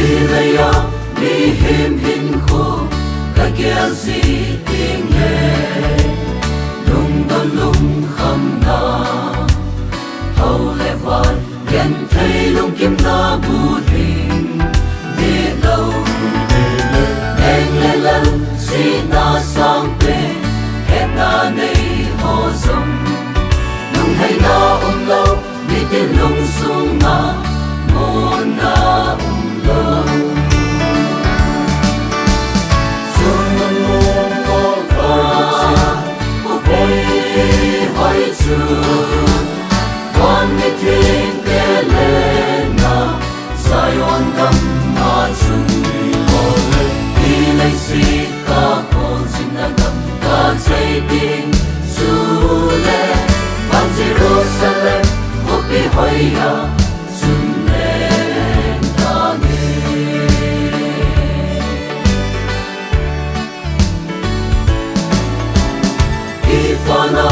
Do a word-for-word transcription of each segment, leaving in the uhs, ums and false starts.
Hilaiya mihem hinkho kagel ji teng le, lungdon lungkhamna hao le vah genthei lungkimna bu lhing deh lou. Leng le lal sihna sangpen hetna nei ho jong, lungheina umlou, mitin lungsunga monna umlou. Chun nung nung ko va, upi hoi chu, van mithengte lenna Zion gam a chun, i leiset a kholchilna gam kachai ding, chule van Jerusalem khopi hoiya chun leng tange. Kipana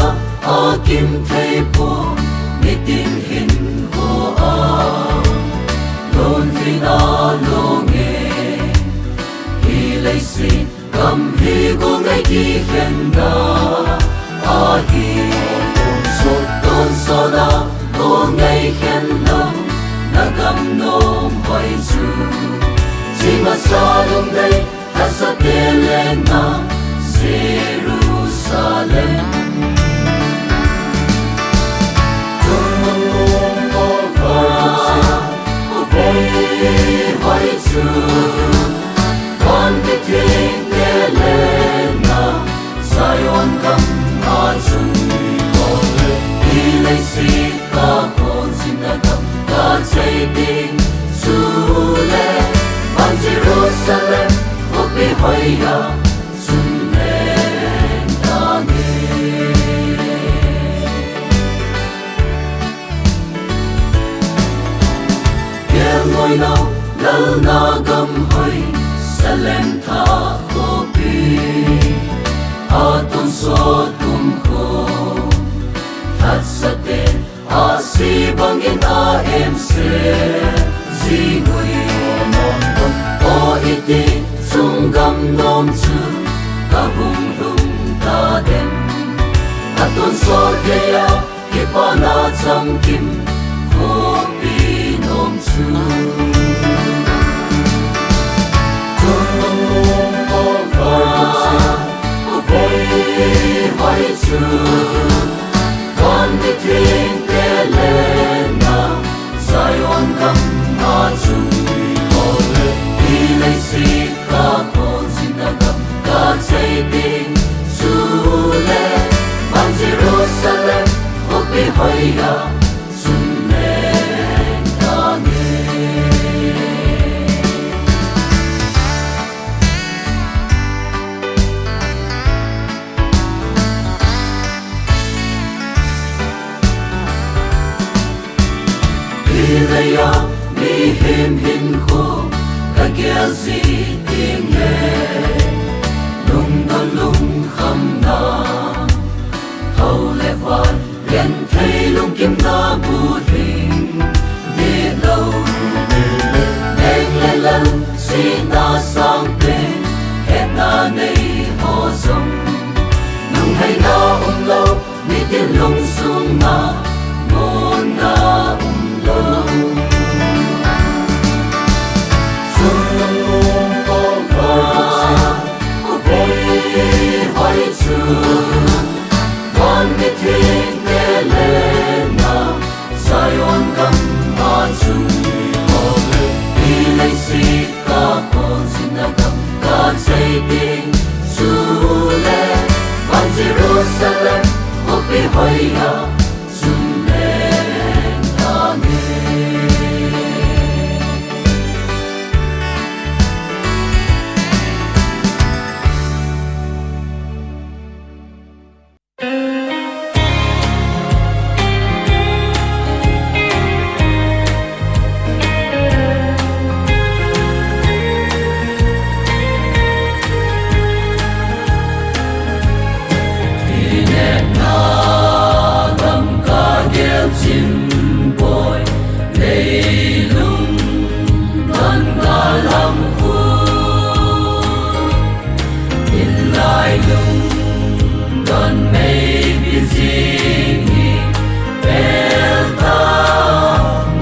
akim thei poi, mitin hinkhoa lonlhinna longe. Hi leiset gam hi gong ngai kikhenna ahi. Tonsot, tonsot a gong ngai khen lou, na gam nom hoi chu ching masa lungdei, lhasate lenna Jerusalem. Chun nung nung ko va, upi hoi chu, van mithengte lenna Zion gam a chun, i leiset a kholchilna gam kachai ding, chule van Jerusalem khopi hoiya chun leng tange. Kelngoi lou lalna gam hoi, Salem thah khopi a tonsot kumkho, lhatsate a si bangin a emse ji ngui. O iti chung gam nom chu ka hung lhung tadem, a tonsot geiya kipana chamkim khopi nom chu. Chun nung nung ko va, upi hoi chu, van mithengte lenna Zion gam a chun, i leiset a kholchilna gam kachai ding, chule van Jerusalem khopi hoiya chun leng tange. Hilaiya mihem hinkho kagel ji teng le, lungdon lungkhamna hao le vah genthei lungkimna bu lhing deh lou. Leng le lal sihna sangpen hetna nei ho jong, lungheina umlou, mitin lungsunga monna umlou. Chun nung nung ko va, upi hoi chu, van mithengte lenna Zion gam a chun, i leiset a kholchilna gam kachai ding, chule van Jerusalem khopi hoiya chun Lam khu, in lai lungdon mei pi jing hi, pel ta,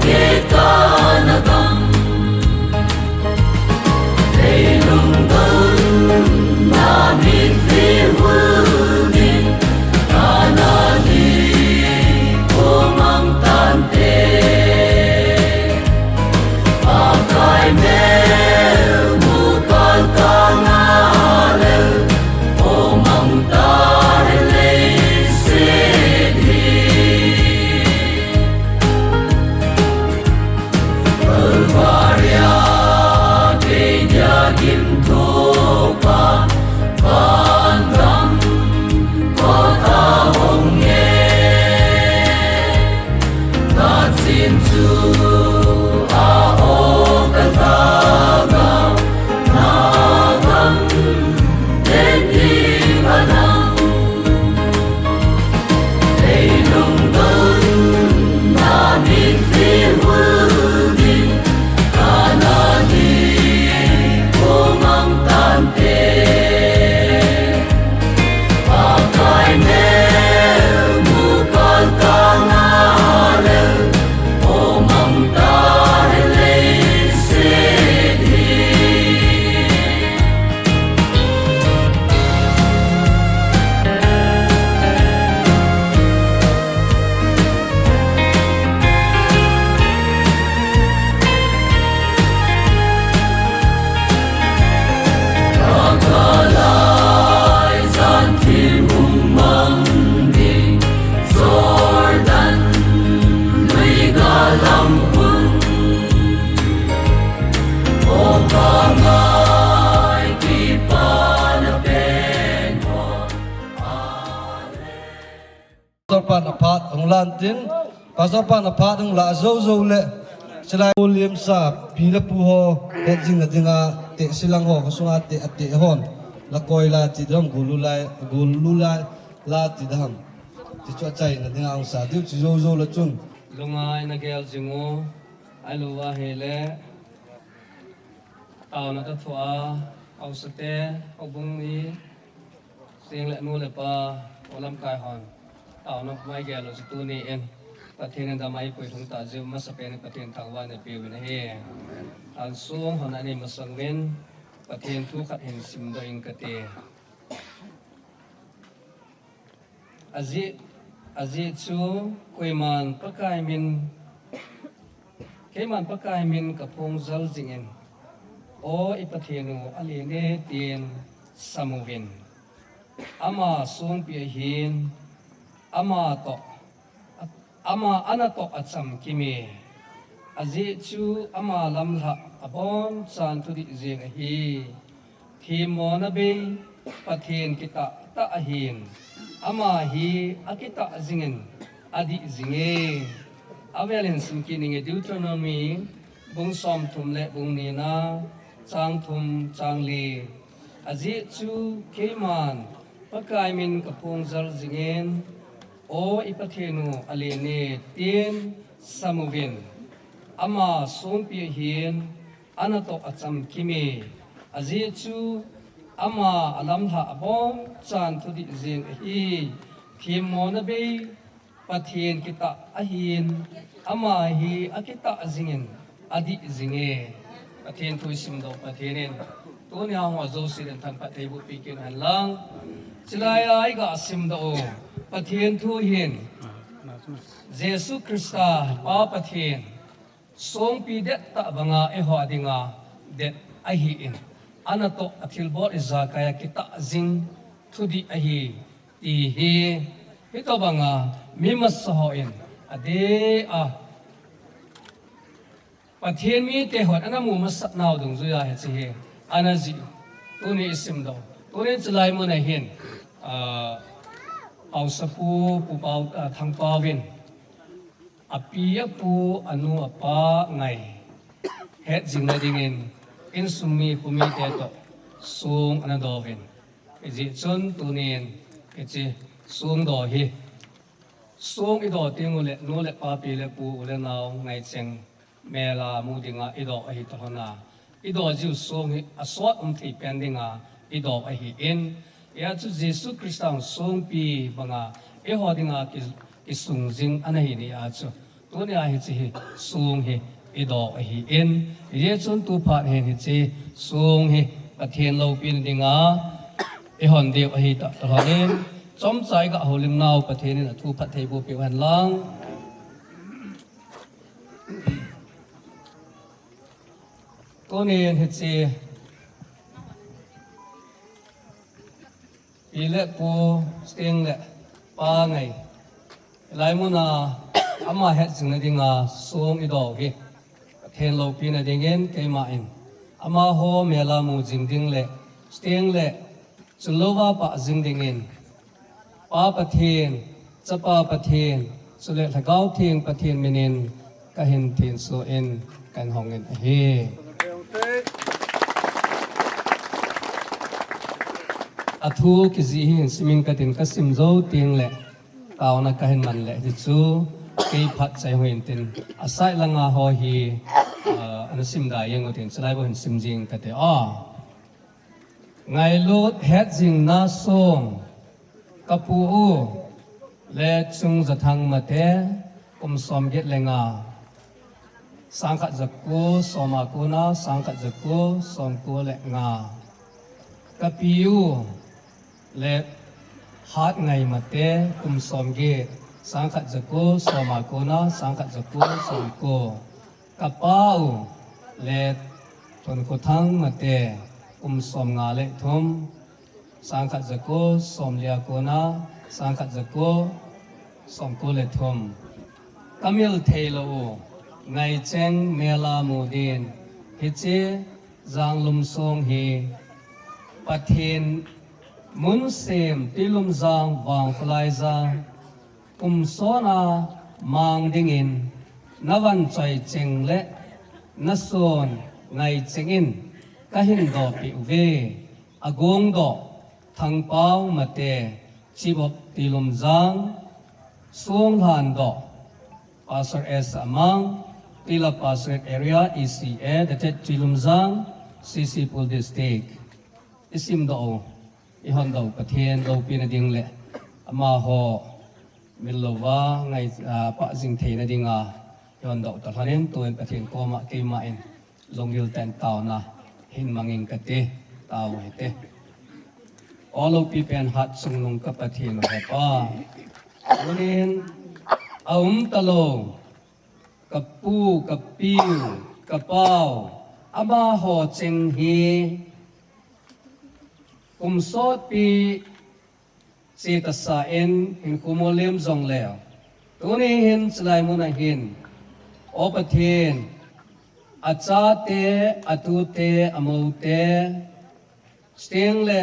nge ta na gam. Leilung don na mitli hul ding, ana ni ko mang tante. Pakai mel mu kal ka nga lel, o mang ta lei se di. Kalvaria kei dia gimthopa, vandam kota hong nge. Kachin chu a o kata ga, na gam den ding a lang. Leilung don na mitli hul ding, ana ni ko mang tante. Pakai mel mu kal ka nga lel, o mang ta lei se di. Pastor pan aphat hung lan tin, Pastor pan aphat hung la jou jou le, silai lim sa, pi le pu ho, het jing na dinga, te silang ho, ko sunga te, ate hon, la koi la ti dam, gulu lai, gulu lai, la ti dam. Ti chu achai na dinga hung sa, diu chu jou jou la chun. Lungai na gel jing u, ai lo wa he le. Taona ka thua, hausate, houbung mi, sing le nu le pa, u lamkai hon. Taona mai gel u chu tuni in, Pathen in damai pui lhung ta jiu, masapen in Pathen thangvah in pe uvin ahi. Tan sung hon ani masang uvin, Pathen thu khat hin simdoh ing kate. Ajeh, ajeh chu koiman Pakai min, keiman Pakai min ka phong jal jingin, O i Pathen u, alen e tin sam uvin. Ama songpi ahin, ama toh, ama ana toh achamkim e. Ajeh chu ama lamlhah abonchan thudih jeng ahi. Themmona bei, Pathen kitah tah ahin, ama hi akitah jingin adih jing e. Avel in sim kit ning e, Deuteronomy bung somthum le bung nina, chang thum, chang li. Ajeh chu keiman Pakai min ka phong jal jingin, O i Pathen u, alen e tin sam uvin. Ama songpi ahin, ana toh achamkim e. Ajeh chu ama alamlhah abonchan thudih jeng ahi. Themmona bei, Pathen kitah ahin, ama hi akitah jingin adih jing e. Pathen thu i simdoh, Pathen in tunia hung a jouse in thangphat thei boh pi kit hen lang. Chulai a i ga simdoh u Pathen thu hin Jesu Christa Pa Pathen songpi dettah banga eiho dinga det ahin, ana toh athilbol ijakai a kitah jing thudih ahi, ti hi, hitobanga mi masa hon adeh a Pathen mite hon ana mu masat nau dungjuia hiche hi ana jih. Tuni i simdoh, tuni chulai mun a hin, ah, Haosapu, Pu Pau, ah, Thangpau in api, apu, anu, apa ngai het jingna dingin insung mi, khomite toh song ana doh uvin. Hijeh chun tunin hiche song doh hi, song i doh teng uleh nu le pa, pi le pu, u le nao ngai cheng mel a mu dinga i doh ahi tah lhon a, i do jiu song hi a sot um thei pen dinga i do ahi in. Hia chu Jesu Christa songpi banga i ho dinga ki, ki sung jing ana hi ni a chu. Tunia hiche hi song hi i do ahi in. Hijeh chun tu phat hin hiche song hi Pathen loupina dinga i hon diu ahi ta, ta lhon in. Chomcha i ga houlim nau Pathen in a thu phatthei boh peh u hen lang. Tunin hiche pi le pu Sting le pa ngai lai muna ama het jingna dinga song i do hi Pathen loupina dingin keima in amaho mela mu jing ding le Sting le chun louva pah jing dingin Pa Pathen, Chapa Pathen, chule Lhagao Theng Pathen minin ka hin thenso in kan hong in ahi. A thu kijih hi hin simin ka tin ka sim jou teng le taona ka hin man le hichu kei phat chai hung in tin a side langa ho hi, ah, ana sim da jeng u tin chulai bou hin sim jing ka te a. Ngailut het jingna song, ka pu u le Chung Zathang Mate, kum som get le nga, sangkhat jaku som a kona sangkhat jaku som ko le nga. Ka pi u le Hat Ngai Mate, kum som get, sangkhat jaku som a kona sangkhat jaku som ko. Ka pa u le Thun Khuthang Mate, kum som nga le thum, sangkhat jaku som li a kona sangkhat jaku som ko le thum. Ka mil thei lou u, Ngaicheng Mela Mudin, hiche Janglum song hi Pathen mun sem Tuilum Jang Vangkholai Jang kum sona mang dingin na van choi cheng le na son ngai cheng in ka hin doh peh uve. A gong doh Thangpao Mate, Chief of Tuilum Jang, Song Lhan doh Pastor S Amang, Tuilap Pastorate Area, E C A, the Tet Tuilum Jang, C C Pul District. I sim doh u, i hon doh u Pathen loupina ding le amaho mil louva ngai, ah, pah jing theina dinga i hon doh u ta lhon in tuin Pathen koma keima in lunggil tah in taona hin mang ing ka te, tao hite. O loupi pen hat chungnung ka Pathen u hepa. Tunin a um ta lou ka pu, ka piu, ka pau, amaho cheng hi kum sotpi che tasa in hin khumol lem jong le. Tuni hin chulai mun a hin, O Pathen, a chate, a tute, a moute, Sting le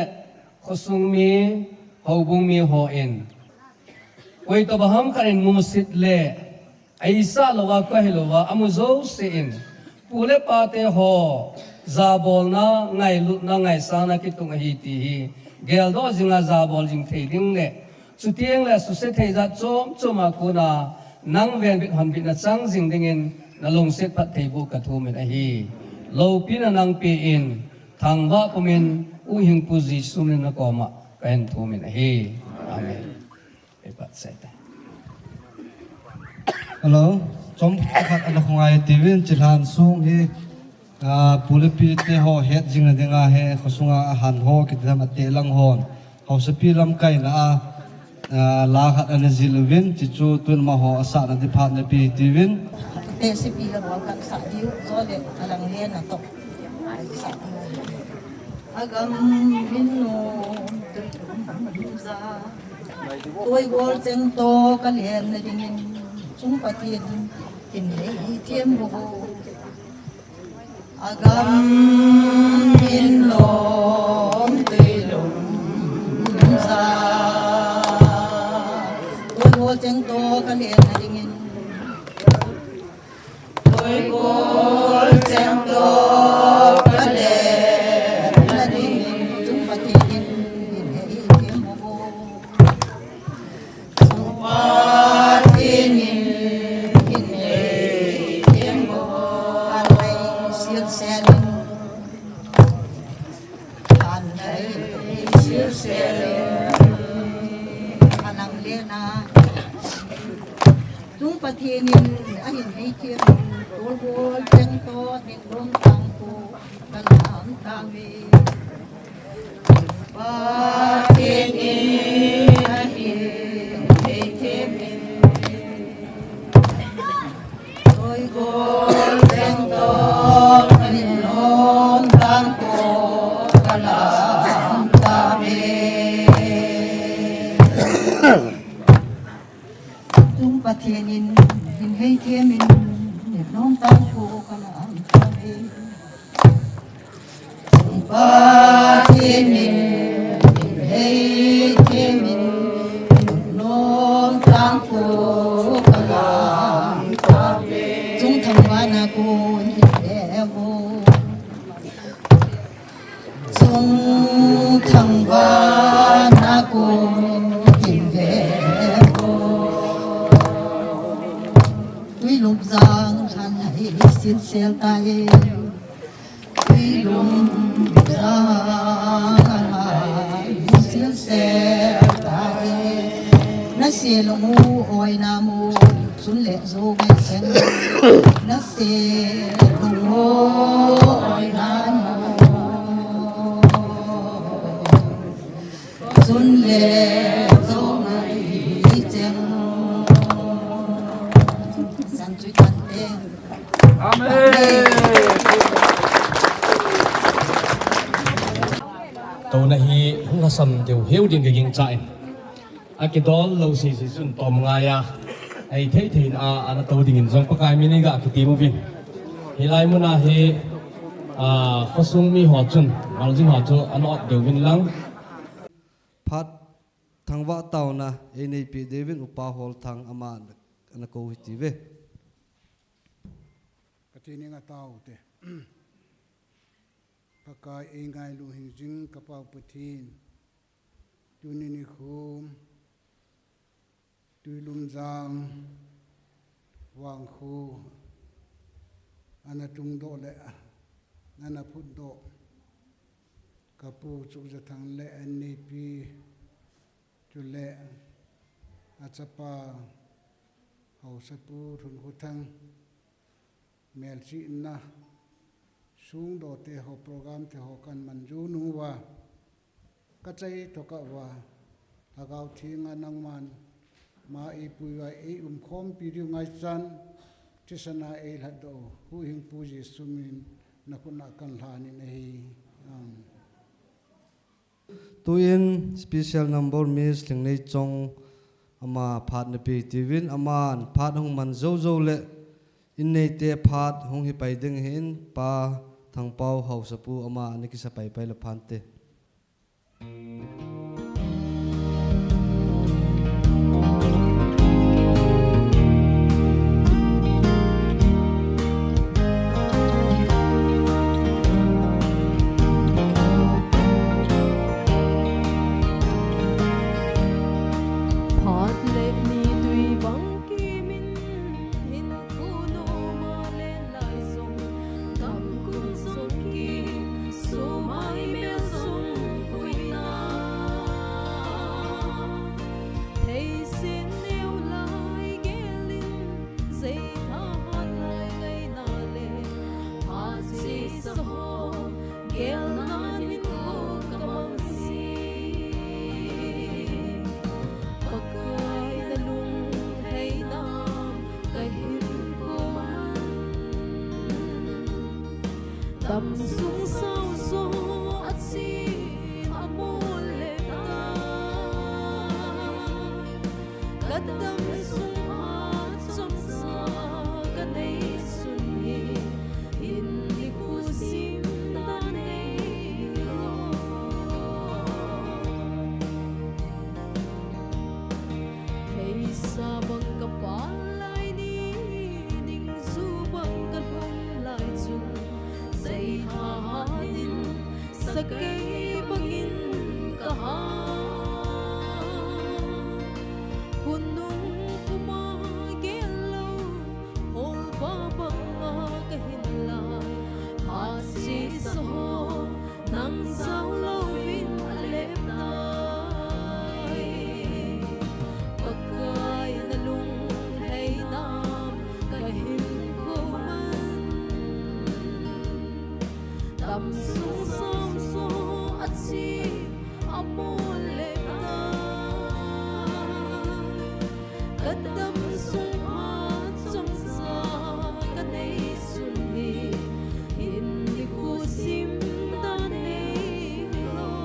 khosung mi, houbung mi ho in, koi tobang ham khat in musit le, a isah louva, koi hilouva, a mu jouse in, pu le pa te ho, jabolna, ngailutna, ngaisangna kitung ahi ti hi, geldoh jinga jabol jing thei ding le, chuteng le suse thei jat chom chom a kona, nang venbit honbitna chang jing dingin, na lungset phattheiboh ka thum in ahi. Loupina nang pe in, thangvah pumin, U Hingpu Jesu min na koma, ka hin thum in ahi. Amen. Hello, chomkhat ana khongai tiuvin, chilhan sung hi, ah, pu le pi te ho het jing na dinga hi, khosunga ahan ho, kiti tham ate lang hon. Haosapi lamkaina a, ah, la khat ana jil uvin, chuchu tun amaho asahna diphat na pi tiuvin. Te sipi la bol kan sa diu, jo le alang le na to. Sa diu. Agam min no, ja. Tuigol cheng to ka len na dingin, chung Pathen in hin nei thiam boh. Agam min nom tuilum ja. Tuigol cheng to ka len na dingin. Tuigol cheng to ka len na dingin, chung Pathen in hin nei thiam boh. Pathen in hin nei thiam boh. Alai sil sen. Pathen in ahin heithem in, tolgol cheng toh ding lom tang ko kalam tave. Pathen in ahin heithem in, tolgol cheng toh ding lom tang ko kalam tave. Tung Pathen in, in heithem in, in lom tang ko kalam tave. Pathen in, in heithem in, in lom tang ko kalam tave. Chung thangvahna kon in ve vo. Chung thangvahna kon in ve vo. Tuilum jang lhan hai silsel tai. Tuilum jang lhan hai silsel tai. Nase lung u oi na mo. Sun le jo ngai cheng. Nase lung u oi na mo. Sun le jo ngai cheng. San chui tan te. Amen. Touna hi hung hasam deu heu din ka gingcha in. Akidol lou sese chun tom ngai a, ahithei thei in a, ana tou dingin jong Pakai min in ga kitem uvin. Hilai mun a hi, a, khosung mi ho chun, maljin ho chu ana ot deu vin lang. Phat thangvah taona eineipi deu vin Upa Holthang ama ana kou hiti ve. Pathen in a tao te. Pakai eingailu hing jing ka Pau Pathen. Tuni nikho, Tuilum jang, vangkho, ana tung doh le, ana phut doh. Ka pu Chukjathang le, a neipi, chule, a chapa, Haosapu Lhunkhothang. Melchihna, sungdoh te ho, program te ho kan man jou nung uva, ka chai tokah uva, Lhagao Theng a nangman, ma eipui uva, eiumkhompi diu ngaichan, thisan a eilhatdoh u, huhhingpu Jesu min, na khut a kan lhan in ahi. Amen. Tuin special number Miss Lhingneichong ama phat na pe tiuvin, aman phat hung man jou jou le, in neite phat hung hi pai ding ahin, Pa Thangpao Haosapu ama ana kisa pai pai le phante. Phat le ni tui bang kimin, hinkho noma len lai jong, tam kum jong kim, sumai mel jong vuina. Theisin neo lai gelin, Jeitha hat lai ngaina le, phat sesa ho, gelna in ko ka mang jing. Pakai na lungheina, ka hinkho man. Damsung sao jo a chi a mol le tai. Ka damsung a chomcha ka nei sun hi, in nikho sim dan nei lo. Heisa bang ka pal lai ni, ningju bang ka lhung lai chun, Jeitha hat in, sakei bangin ka hat. Khonung puma gel lou, holpa banga ka hin lai, phat sesa ho, nang jao louvin a lep tai. Pakai na lungheina, Damsung saojo achi amol le ta. Kadamsung phat chomcha kanei sun hi, hin nikho sim dan neilou.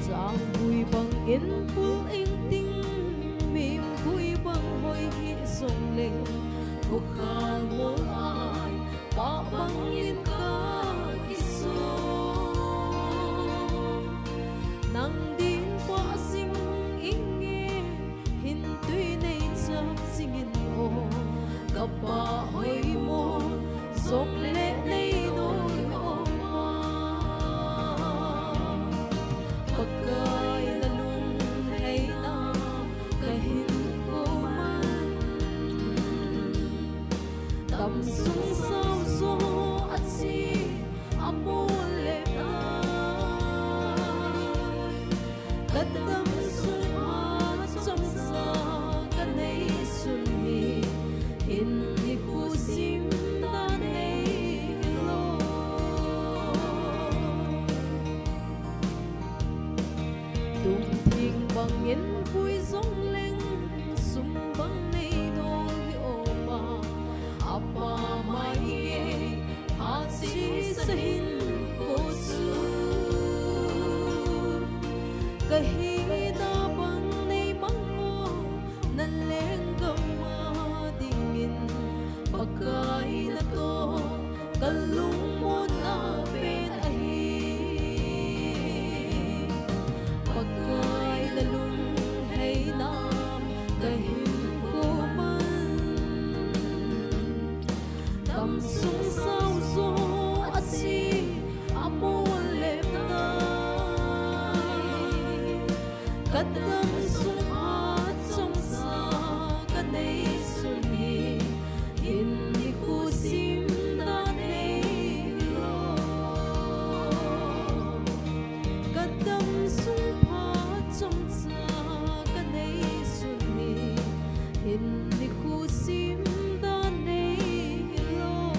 Changgui bang in pul ingting, mimgui bang hoi hih jongleng, kokhang mol ai pah bang in kakisong. Nang din pah jing inge, hin tui nei chap jing in o, kapah hoi mo jongle nei doi o ma. Pakai nalungheina kahin ko man. Damsung saojo achi amol le ta. Kadamsung phat chomcha kanei sun hi, hin nikho sim dan neilou. Tumthing bang in vui jongleng, sum bang nei doi o ma. Apa mai nge, phat chesa hin ko chu. Kahina bang nei mang mo, nalenggam a dingin, Pakai natoh kalungmonna pen ahi. Pakai nalungheina kahin ko man. Damsung saojo achi amol le ta. Kadamsung phat chomcha kanei sun hi, hin nikho sim dan neilou. Kadamsung phat chomcha kanei sun hi, hin nikho sim dan neilou.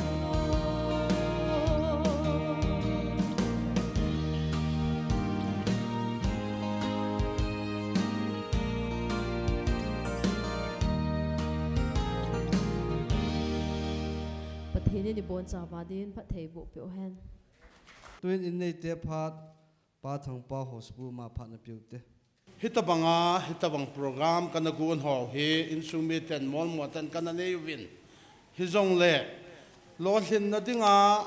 Pathen in ibonchauva din phatthei boh peh uhen. Tuin in neite phat, Pa Thangpao Hospital ma phat na peh ute. Hitabanga, hitabang program kana gon ho hi, insung miten molmo tah in kana nei uvin. Hijongle, lolhinna dinga,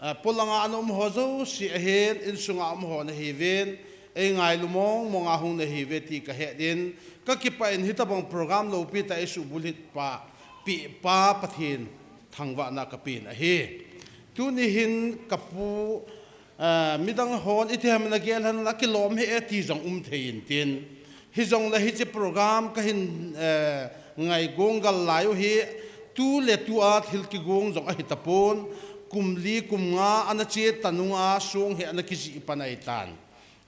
eh, polanga ana um ho jouse ahin, insunga um ho nahiuvin, ei ngailu mong monga hung nahiuve ti kahet in, kakipah in hitabang program loupi tah eisuh bulhit pa, peh pa Pathen thangvahna kapen ahi. Tuni hin kapu, eh, midang hon itiham in agel henlang kilom hih e ti jong um thei intin. Hijongle hiche program kahin, eh, ngai gong gal lai u hi, tuletua thil kigong jong ahitapon, kum li kum nga ana che ta nunga song hi ana kijih pan ahitan.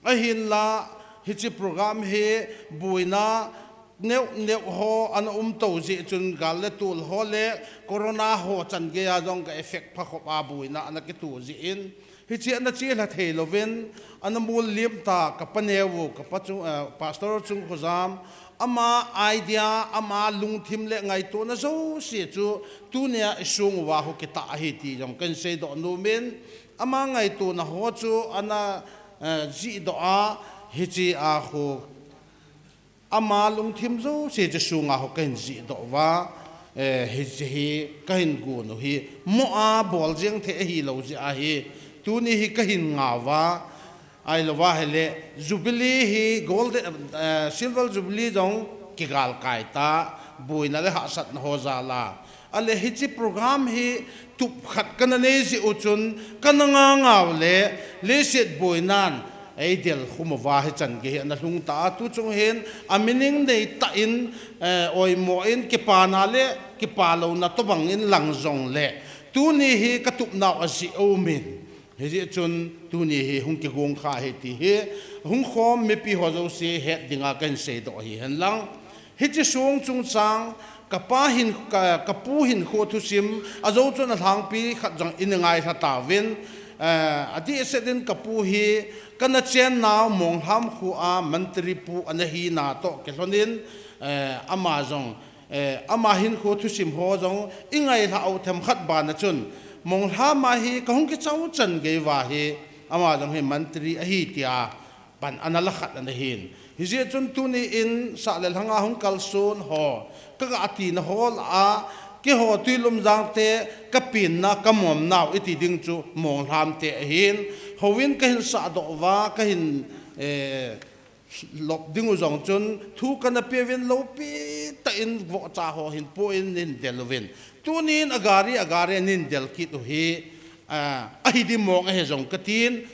Ahinla, hiche program hi boina neo neo ho ana um to jeh chun gal le tol ho le corona ho chan geiya jong ka effect pha khop a boina ana kito jeh in, hiche ana chelha thei louvin, ana mol lim ta kapa neo, kapa Chung, eh, Pastor Chungkhojam, ama idea, ama lungthim le ngaitona jouse chu tunia isung uva hung kitah ahi ti jong kahin seidoh nomin, ama ngaitona ho chu ana, eh, jihdoh a, hiche a khu ama lungthim jouse chu sunga khu kahin jihdoh uva, eh, hiche hi kahin gon u hi mo a bol jeng thei ahilou jeh ahi, tuni hi kahin ngah uva, ahilouva hile Jubilee hi gold, eh, Silver Jubilee jong kigalkai ta, boina le hahsatna ho jal a. Ahile hiche program hi tup khat kana nei jeh u chun kana ngah ngah u le, leiset boinan eidel khum uva hichan gei hi ana lhung ta a, tu chung hin a meaning nei tah in, eh, oimo in kipana le kipalouna tobang in lang jongle, tuni hi katup nau ajeh umin. Hijeh chun tuni hi hung kigong kha ahi ti hi hung khom mipi ho jouse het dinga kahin seidoh ahi henlang. Hiche song chungchang Kapa hin, ka, kapu hinkho thusim, ajou chun alhangpi khat jong in ngailha tauvin, eh, adehset in kapu hi, kana chennau Monglham khoa Mantri pu ana hina toh kilhonin, eh, ama jong, eh, ama hinkho thusim ho jong i ngailha u themkhat bana chun, Monglham a hi kahung kichau chan gei uva hi, ama jong hi Mantri ahi tia, pan ana la khat ana hin. Hijeh chun tuni in sah le lhanga hung kalson ho, kaga tina ho lah a, keiho Tuilumjang te, kapenna, kamomnau, iti ding chu Monglham te ahin. Houin kahin sahdoh uva, kahin, eh, lop ding u jong chun, thu kana peuvin loupi tah in vohcha ho hin pu in nin del uvin. Tuni in agari, agari nin del kit u hi, ah, ahi di mong ahi jong katin,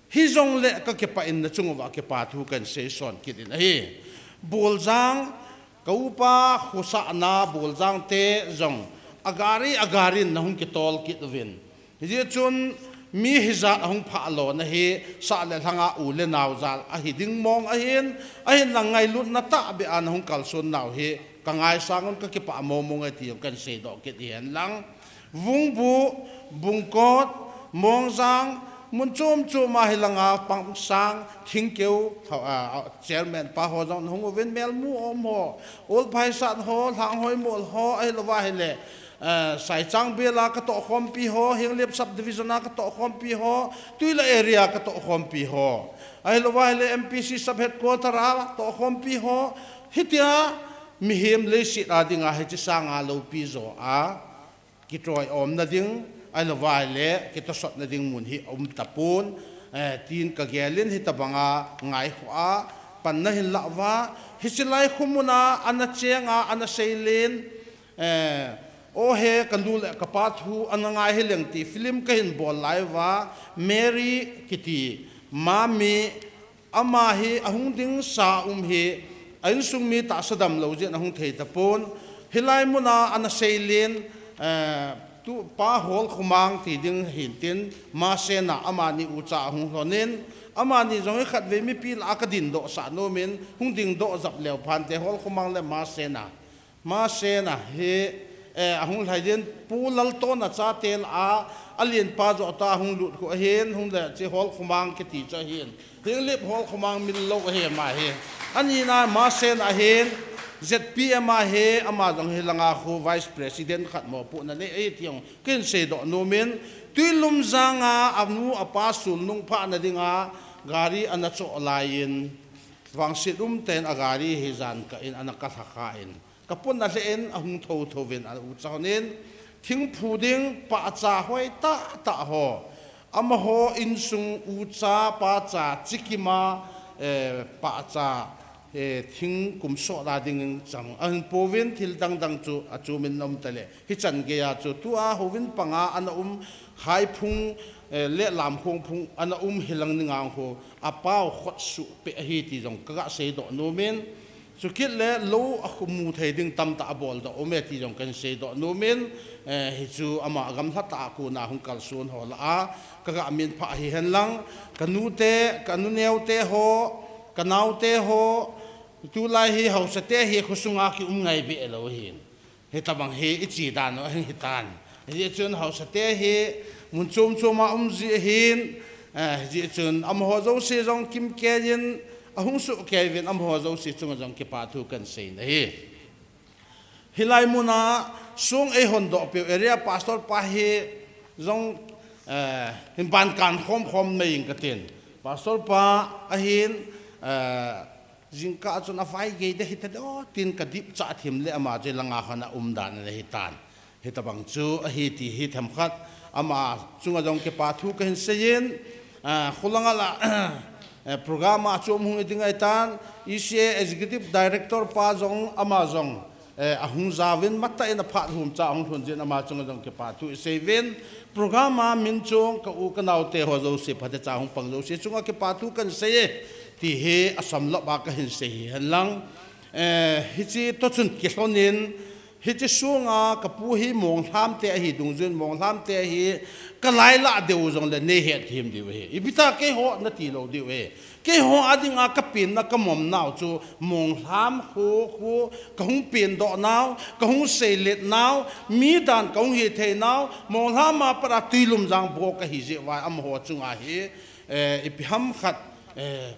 Hijongle kakipah in nachung uva kipa thu kahin seison kit in ahi. Boljang, ka upa khosahna Boljang te jong agari agari in nahung kitol kit uvin. Hijeh chun mi hijat ahung phah lona hi sah le lhanga u le nao jal ahi ding mong ahin, ahinla ngailutna tahbeh a nahung kalson nau hi kangaisang un kakipah momong e ti jong kahin seidoh kit hihen lang. Vungbu, Bungkot, Mongjang, mun chom chom a hilanga Pangsang, Thingkeu, ho, a, a, chairman pa ho jong nahung uvin, Melmu Om ho, Olphaisat ho, Lhanghoimol ho, ahilouva hile, eh, Saichangbel a katohkhompi ho, Henglep subdivision a katohkhompi ho, Tuila area katohkhompi ho, ahilouva hile M P C sub headquarter a tohkhompi ho, hitia mihem leiset a dinga hiche sanga loupi jo a, kitroi omna ding, ahilouva hile kitosotna ding mun hi aum tapon, eh, tin kagelin hitabanga ngaikhoa panna hin lah uva, hiche lai khu muna ana chenga, ana seilen, eh, O he, kanu le kapa thu ana ngai hileng ti film kahin bol lai uva, Mary kiti, Mami, ama hi ahung ding sa um hi, a insung mi tahsa damlou jeh in ahung thei tapon. Hilai muna ana seilen, eh, tu pa Holkhomang ti ding hintin, Masena amani ucha ahung lhonin, amani jong hi khatvei mipi lah a kadindoh sah nomin, hung dingdoh jap leu phante Holkhomang le Masena. Masena hi, eh, ahung lhai din, Pu Laltona chate lah a, alen pa joh ta ahung lut khu ahin, hung le che Holkhomang kiti chu ahin. Henglep Holkhomang min lou ahi ama hi. Anina Masena ahin, Z P M a hi, ama jong hilanga khu Vice President khat mopohna nei ahi ti jong kahin seidoh nomin, Tuilumjang a anu apa sulnung phahna dinga gari ana choh laiyin, vangset umtah in agari hi jan kah in ana kalha khan. Kapon alheh in ahung thotho uvin a ucha honin, thingphu ding pahcha hoi tahtah ho, amaho insung ucha pahcha chikima, eh, pahcha, eh, thing kumsot a ding chang ahin pouvin thil dangdang chu achumin aum tale. Hichan geiya chu tua houin panga ana um Khaiphung, eh, le Lamkhongphung ana um hilang ningang ho, apao khotsuh peh ahi ti jong kaga seidoh nomin, Chukit le lou a khu mu thei ding tamtah abol doh um e ti jong kahin seidoh nomin, eh, hichu ama gamlha tah a kona hung kalson ho lah a, kaga minphah hihen lang, kanute, kanu neote ho, kanaote ho, tulai hi haosate hi khosunga kium ngai beh lou hin. Hitabang hi ichi dan u ahin hitan. Hijeh chun haosate hi mun chom chom a um ji ahin, eh, hijeh chun amaho jouse jong kimkei in ahung sohkei uvin amaho jouse chunga jong kipa thu kahin seina ahi. Hilai muna song eihon doh peh u area pastor pa hi jong, eh, hin ban kan khom khom mai ing katin. Pastor pa ahin, eh, Jingkah chun avai gei ding hita doh, tin kadipcha thim le ama chu langa khan aum dan ana hitan. Hitabang chu ahi ti hi themkhat ama chunga jong kipa thu kahin seiyin, ah, khulanga la, eh, program a chu um hung ding ahitan, E C A Executive Director pa jong ama jong, eh, ahung jaovin matah in aphat humcha ahung lhun jin ama chunga jong kipa thu iseiyin, program a min chung ka u ka naote ho jouse phatecha hung pang jouse chunga kipa thu kahin seiye. Ti hi asamlop a kahin sei hihen lang. Eh, hiche toh chun kilhonin, hiche sunga kapu hi Monglham te ahi dungjui in Monglham te hi kalai lah diu jongle nei het them diu ahi. Ipi ti keiho nati lou diu ahi. Keiho a dinga ka penna ka momnau chu, Monglham kho, kho, ka hung pendoh nau, ka hung seilet nau, mi dan ka hung hithei nau, Monglham a pat a Tuilumjang bou ka hi jeh uva amaho chunga hi, eh, ipi ham khat, eh,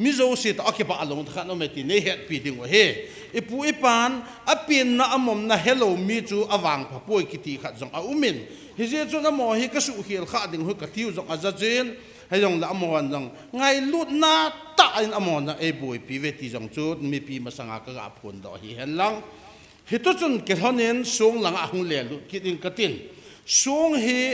mi jouse toh a kibah lou khat um e ti nei hetpi diu ahi. Ipu ipan, a penna a momna helou mi chu a vangpha poi kiti khat jong a um in. Hijeh chun amaho hi ka suhkhel kha ding u hi ka tiu jong a ja jin. Hijongle amahon jong ngailutna tah in amahon jong ei boipi uve ti jong chu mipi masanga ka ga phondoh hi hen lang. Hitu chun kilhon in song langa hung lelut kit ing ka tin. Song hi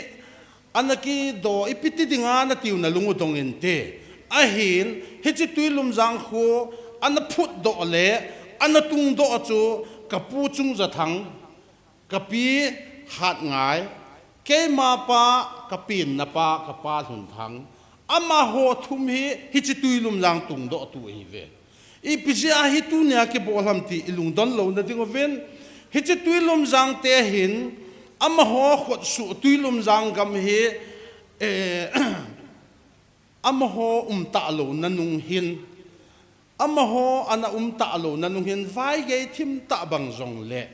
ana kidoh ipi ti dinga na tiu na lung u dong inte. Ahin, hiche Tuilumjang kho ana phutdoh le ana tungdoh chu ka pu Chungjathang, ka pi Hatngai, keima pa, ka penna pa, ka pa Lhunthang, amaho thum hi hiche Tuilumjang tungdoh tu ahi uve. Ipi jeh a hi tunia kibol ham ti i lungdon louna ding uvin, hiche Tuilumjang te hin, amaho khutsuh Tuilumjang gam hi, eh, amaho um talouna nung hin, amaho ana um talouna nung hin, vaigei thim tah bang jongle,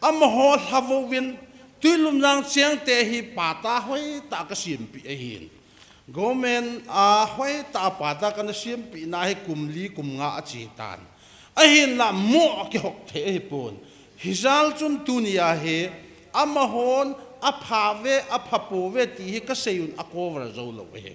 amaho lhavouvin, Tuilumjang cheng te hi patta hoitah ka sempeh ahin. Government a hoitah a patta kana sempeh na hi kum li kum nga a che tan. Ahinla mo kihop thei ahipon. Hijeh chun tunia hi amahon apha uve, apha pouve ti hi ka seiyun a cover jou lou ahi.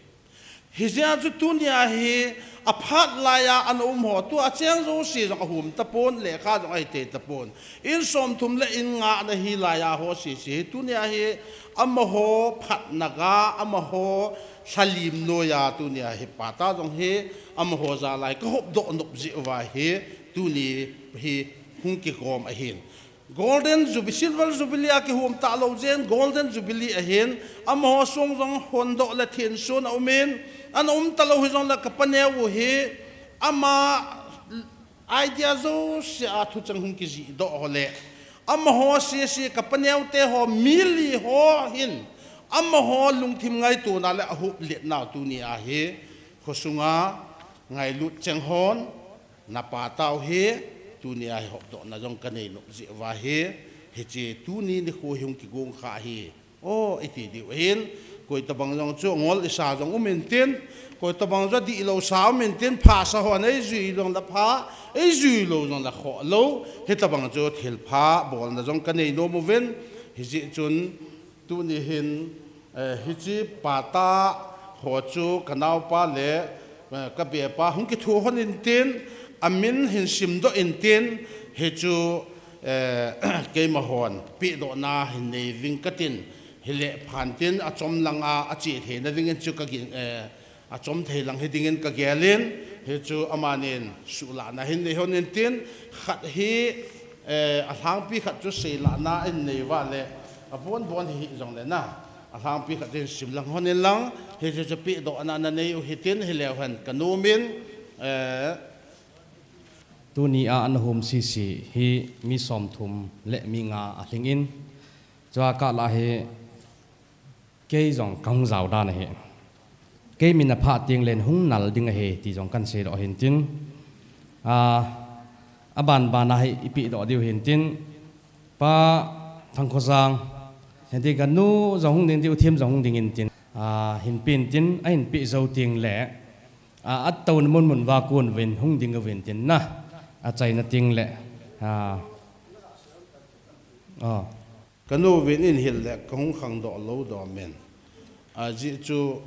Hijeh chun tunia hi aphat laiya ana um ho tua cheng jouse jong ahom tapon, lekha jong ahithei tapon. In somthum le in nga ana hi laiya ho sese hi tunia hi amaho phatna ga, amaho lhalim noiya tunia hi patta jong hi amaho jal'a ka hopdoh nop jeh uva hi tuni hi hung kigom ahin. Golden Jubilee, Silver Jubilee a kihom talou jeh in Golden Jubilee ahin, amaho song jong hondoh le thensun a um in, ana um talou hijongle ka paneo u hi ama idea jouse a thucheng hung kijihdoh ho le, amaho sese ka paneo te ho, mi li ho hin, amaho lungthim ngaitona le ahop letnau tunia hi khosunga ngailut cheng hon, na pattau hi, tunia hi hopdohna jong ka nei nop jeh uva hi, hiche tuni nikho hi hung kigong kha hi. O, iti diu ahin, koi tabang jong chu ngol isa jong um intin, koi tabang jong dihlou sa um intin, phasa hon eijui jongle pha, eijui lou jongle khoh lou, hitabang chu thilpha bolna jong ka nei nom uvin, hijeh chun, tuni hin, eh, hiche patta ho chu ka naopa le, eh, ka bepa hung kithu hon intin, amin hin simdoh intin, hichu, eh, keima hon pehdohna hin nei ving ka tin, hile phan tin achom langa ache theina dingin chu ka gin, eh, achom thei lang hi dingin ka gelin, hichu amanin suhlahna hin nei hon intin, khat hi, eh, alhangpi khat chu seilahna in nei uva le, abonbon hi jongle na, alhangpi khat chu hin sim lang hon in lang, hichu chu pehdohna na nei u hitin, hileu hen ka nom in, eh, tunia ana hom sese hi mi somthum le mi nga alhing in, chua kah lah hi kei jong ka hung jao dan ahi. Kei min aphah teng le hung nal ding ahi ti jong kan seidoh hintin. A, abanbana hi i pehdoh diu hintin. Pa Thangkhojang, hintin ka nu jong hung ding diu, Thim jong hung ding intin. A, hin peh intin, ahin peh jou teng le, a, atouna mun mun uva kon uvin hung ding uvin tin na. Achaina teng le, a, a. Ka nu uvin in hil le ka hung khangdoh lou dom in. Ajeh chu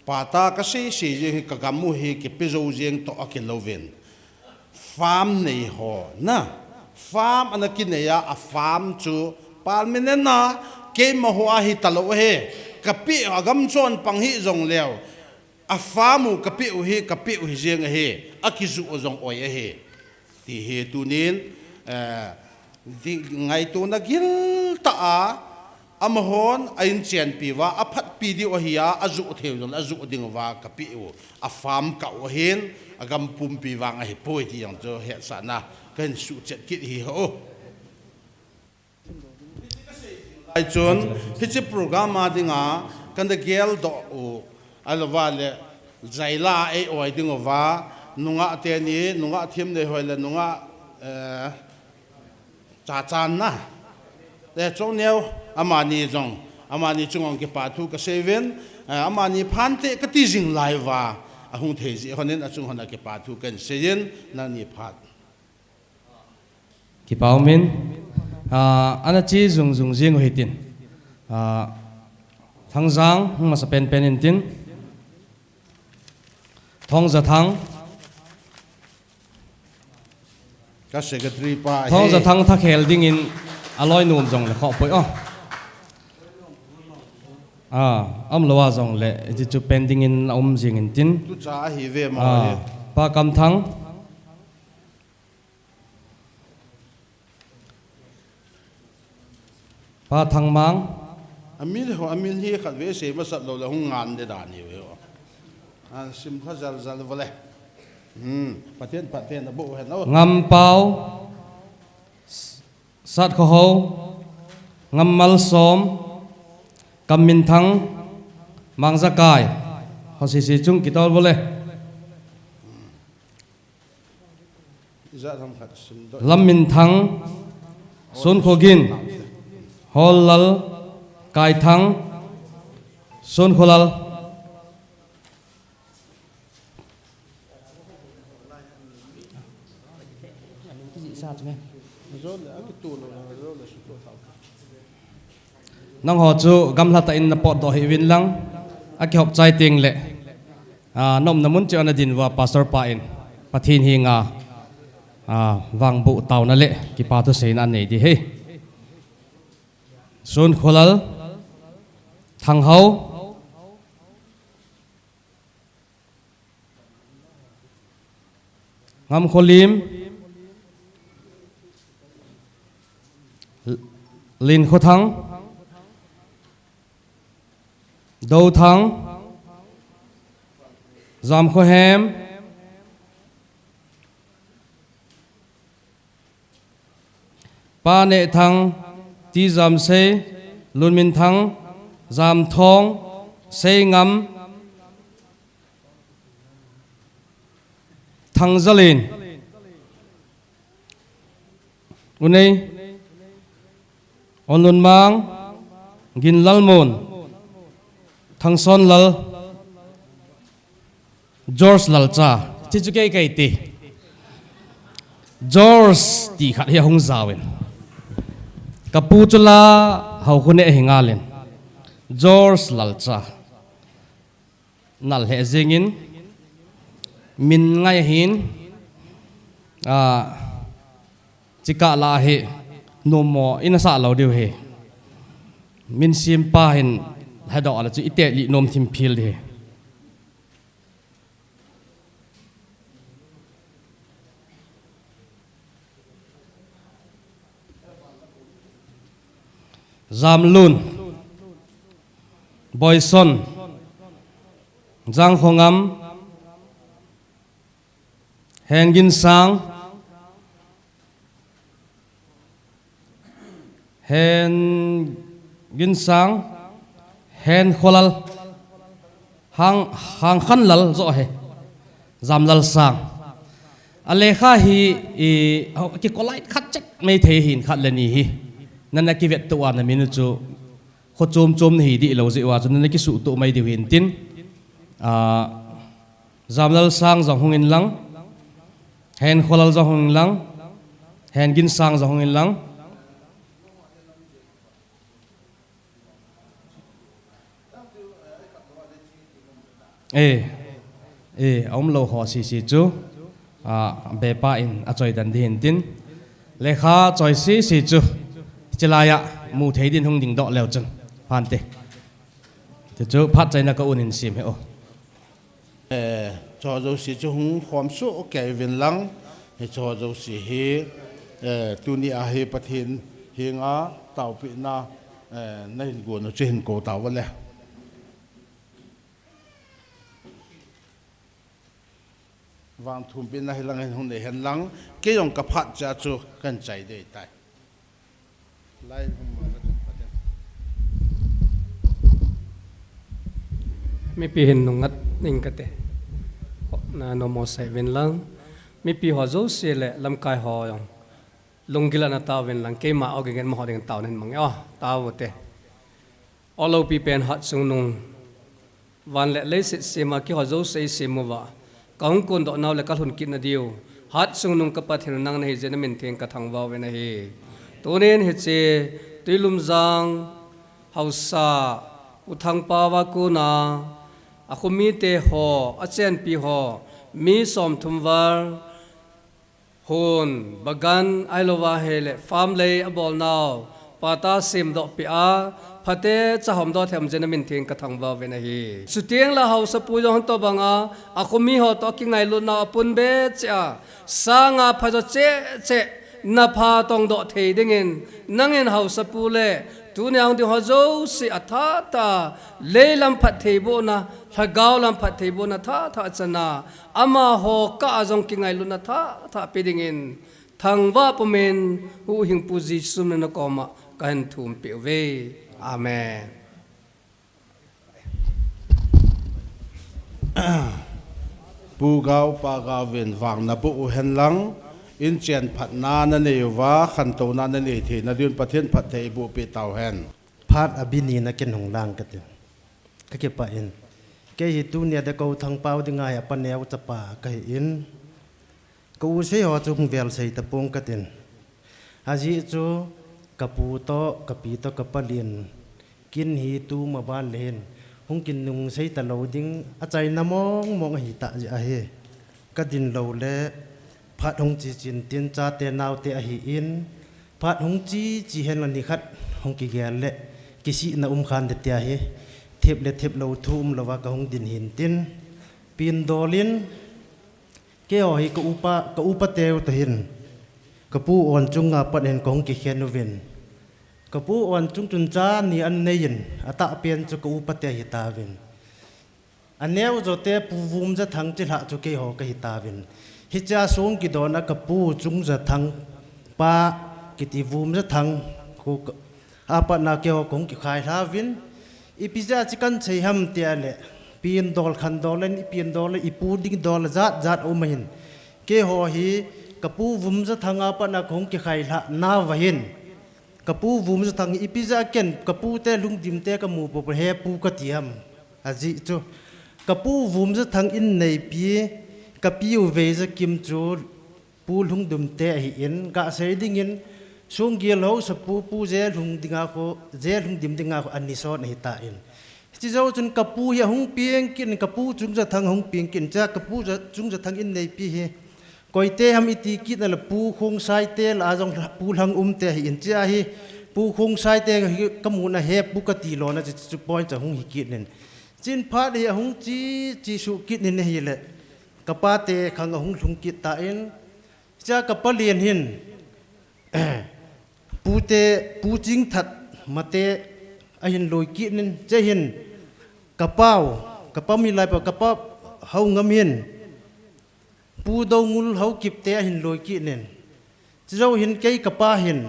patta ka seisei jeng hi ka gam u hi kipe jou jeng toh akilouvin. Farm nei ho na. Farm ana kinei a, a farm chu permanent a keima ho ahi talou ahi. Ka peh u agam chon pang hi jongleu. A farm u ka peh u hi, ka peh u hi jeng ahi, akijoh u jong oi ahi. Ti hi tunin, eh, di, ngaitona gil tah a, amahon a inchenpi uva, aphatpi diu ahi a, ajoh thei u jong, ajoh ding uva, ka peh u, a farm kah u ahin, agam pumpi vang ahipoi ti jong chu hetsahna, kahin suhchet kit hi ho. Ai chun, hiche program a dinga, kana geldoh u, ahilouva le, Zaila ei oi ding uva, nungah teni, nungah thim nei hoi le nungah, eh, cha chan na. Le chong neo, amani jong, amani chung ong kipa thu ka sei uvin, eh, amani phante ka ti jing lai uva, ahung thei ji honin achung hon a kipa thu kan sei in, nangni phat. Kipa umin, ah, ana chi jung jung jing u hitin. Ah, Thangjang, hung masa pen pen in tin. Thongjathang. Ka secretary pa Thongjathang thakhel dingin aloi nom jong le khoh poi o. Ah, um lou a jong le, hichu pending in a um jing in tin. Tu cha ahi ve ma Ah, Pa Kamthang. Pa Thangmang. Amin ho, amin hi khat ve sei masat lou le hung ngan de dan hi ve ho. An sim kha jal jal vale. Hmm, Pathen, Pathen, a bo hen o. Ngampau, S-, Satkhoho, Ngammalsom, Kamminthang, Mangjakai. Ho sisi chung kitol vale. Lamminthang, Sunkhogin, Hollal, Kaithang, Sunkholal. Nangho chu gamla tah in na potdoh hih uvin lang, akihop chai teng le, ah, na umna mun cheh a na din uva pastor pa in Pathen henga, ah, vangboh taona le kipa thu seina anei ding ahi. Sunkholal, Thanghao, Ngamkholim, Linkhothang, Douthang, Jamkhohem, Panehthang, Tijamsei, Lunminthang, Jamthong, Seingam, Thangjalin, Unei, Onlunmang, Ginlalmun, Thangsonlal, George Lalcha, hichu kei kei ti. George ti khat hi ahung jaovin. Kapu chu la hao khu ne hi ngalin. George Lalcha. Nal he jingin. Min ngai hin. Ah, chika la hi. Nom mo, ina sa lou diu hi. Min sim pa hin. Hedoh a la chu ite li nom thim phil di hi. Jamlun, Boison, Jangkhongam, Henginsang, Henginsang, Henkholal, Hang, Hangkhanlal jo he, Jamlalsang. A lekha hi, i, ho, kikolai khat chek mai thei hin khat le ni hi. Nana kivet tua na min chu, kho chom chom na hi di lou jeh uva chu nana kisuh tua mai diu hin tin. Ah, Jamlalsang jong hung in lang. Henkholal jong hung in lang. Henginsang jong hung in lang. Eh, eh, a um lou ho sisi chu, ah, bepa in a choi dan di hin tin. Lekha choi sisi chu, chilai a mu thei din hung ding doh leu chun, phante. Ti chu phat chaina ka un in sim he o. Eh, cho jouse chu hung khom soh kei uvin lang, hicho jouse hi, eh, tuni a hi Pathen henga taopehna, eh, nahin gon u chu hin kou tauve le. Vangthumpehna hi lang hin hung nei hen lang, kei jong ka phat cha chu kan chai dei tai. Mipi hin nungngat ning kate. Na nomo sei vin lang. Mipi ho jouse le lamkai ho jong lunggil a na tao vin lang, keima ogingen mo ho ding tao nen mang o, tao te. O lopi pen Hatchungnung. Van le leiset sema keiho jouse i sem uva, ka hung kondoh nau le ka lhun kit na diu, Hatchungnung ka Pathen u nang na hi jeh in na min theng ka thangvah uvin ahi. Tunin hiche Tuilumjang haosa U Thangpao a kona a khomite ho, a chenpi ho, mi somthum val, hon, bagan, ahilouva hile farm lei a bolnau, pata semdoh peh a, phatecha homdoh thei um jeh in na min theng ka thangvah uvin ahi. Chuteng le haosapu jong hung tobang a, a khomi ho toh a kingailutnau a pun be cheh a, sanga phajo cheh cheh, na pha tongdoh thei dingin, nangin haosapu le tunia hung ding ho jouse a thatha, leilam phattheibohna, lhagao lam phattheibohna thatha chana, amaho kah a jong kingailutna thatha pe dingin, thangvah pumin, Huhhingpu Jesu min a na koma ka hin thum peh uve. Amen. Pu Gao, Pa Gao vin vang na boh u hen lang, in chen phatna na nei uva, khantouna na nei thei na diuvin Pathen phatthei boh peh tau hen. Phat a bini na ken hung lang ka tin. Ka kipah in. Kei hi tunia de ko Thangpao dinga hi a paneo chapa ka hi in. Ka u sei ho chu hung vel sei tapong ka tin. Ajeh chu ka pu toh, ka pi toh, ka palen kin hi tuma ban le hin hung kin nung sei talou ding a chaina mong mong ahi tah jeh ahi. Ka din lou le phat hung chi chin tin chate naote ahi in, phat hung chi chi hen la nikhat hung kigel le kisihna um khan de tia hi, thep le thep lou thu um louva ka hung din hin tin, pindol in, keiho hi ka upa, ka upa teu toh hin, ka pu on chunga pat hin ka hung kikhen uvin. Ka pu on chung chun cha ni an nei in, a tahpen chu ka upa te ahi tauvin. A neo jote Pu Vumjathang chilhah chu keiho ka hi tauvin. Hichea song kidon a ka pu Chungjathang pa kiti Vumjathang khu ka, a patna keiho ka hung kikhai lha uvin. Ipi jeh a chi kan sei ham tia le, pindol khandol in, i pindol le, i pu ding dol jat jat um ahin. Keiho hi ka pu Vumjathang a patna ka hung kikhai lha nauva hin. Ka pu Vumjathang hi ipi jeh a ken, ka pu te lhungdim te ka mu popo he pu ka ti ham. Ajeh chu, ka pu Vumjathang in neipi, ka pi u Veijakim chu pu lhungdim te ahi in, ka sei dingin, sunggil haosapu, pu jail hung dinga khu, jail lhungdim dinga khu ani son ahi tan. Hiche jou chun ka pu hi ahung peng kit in, ka pu Chungjathang ahung peng kit in, chea ka pu Ja-, Chungjathang in neipi hi, koite ham iti kit na le Pu Khongsai te lah a jong Pu Lhangum te ahi in, chea hi Pu Khongsai te hi ka mu na he pu ka ti lona chu, chu point chu ahung hi kit in. Chin phat hi ahung chi, chi suh kit in ahile, ka pa te khang ahung lhung kit tan, chea ka palen hin, Pu te, Pu Chingthat mate ahin loi kit in, chea hin ka pau, ka pa Milai pa, ka pa Haongam hin, Pu Doungul Haokip te ahin loi kit in. Chujou hin kei ka pa hin,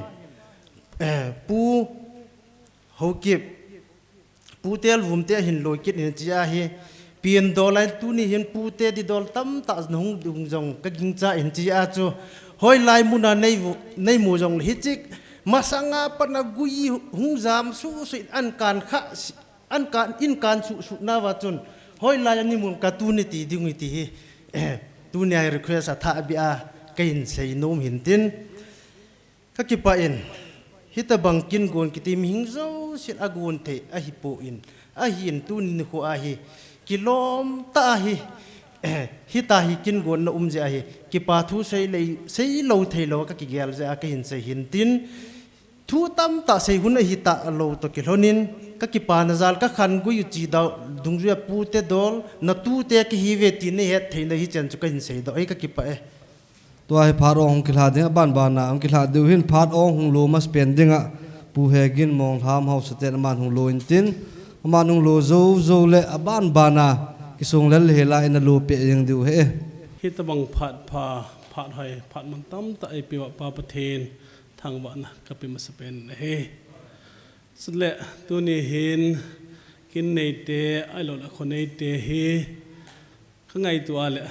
eh, Pu Haokip, Pu Telvum te ahin loi kit in, chea hi pindol a hin tuni hin pu te didol tamtah nahung dung jong ka gingcha in, chea chu hoilai muna nei vu-, nei mu jongle hiche masanga pat na gui hung jam suhsuh in an kan kha, an kan, in kan suhsuh nauva chun hoilai a ni mun ka tuni ti ding iti hi, tunia hi request a thah bia ka hin sei nom hin tin. Ka kipah in, hitabang kin gon kiti mihing jousen agon thei ahipon, ahin tuni nikho a hi kilom tah a hi, hitia hi kin gon na um jeh a hi, kipa thu sei lei, sei lou thei lou ka kigel jeh a ka hin sei hin tin, thu tamtah sei hun ahi talou toh kilhon in, ka kipana jal ka khan gui u chi dau, dungjui a pu te dol, na tute kihi uve ti nei het thei na hi chen chu ka hin sei doh e, ka kipah e. Tua hi phat ong hung kilha ding, aban ban a hung kilha diu hin phat ong hung lo masapen ding a, Pu Hegin Monglham haosa ten aman hung lo in tin, aman hung lo jou jou le aban ban a kisung lel hel a ina lo peh jeng diu ahi. Hitabang phat pha, phat hoi, phat man tamtah eipeuva Pa Pathen thangvahna ka pe masapen ahi. Chule tuni hin kin neite, ahilou le kho neite hi, ka ngaito a le,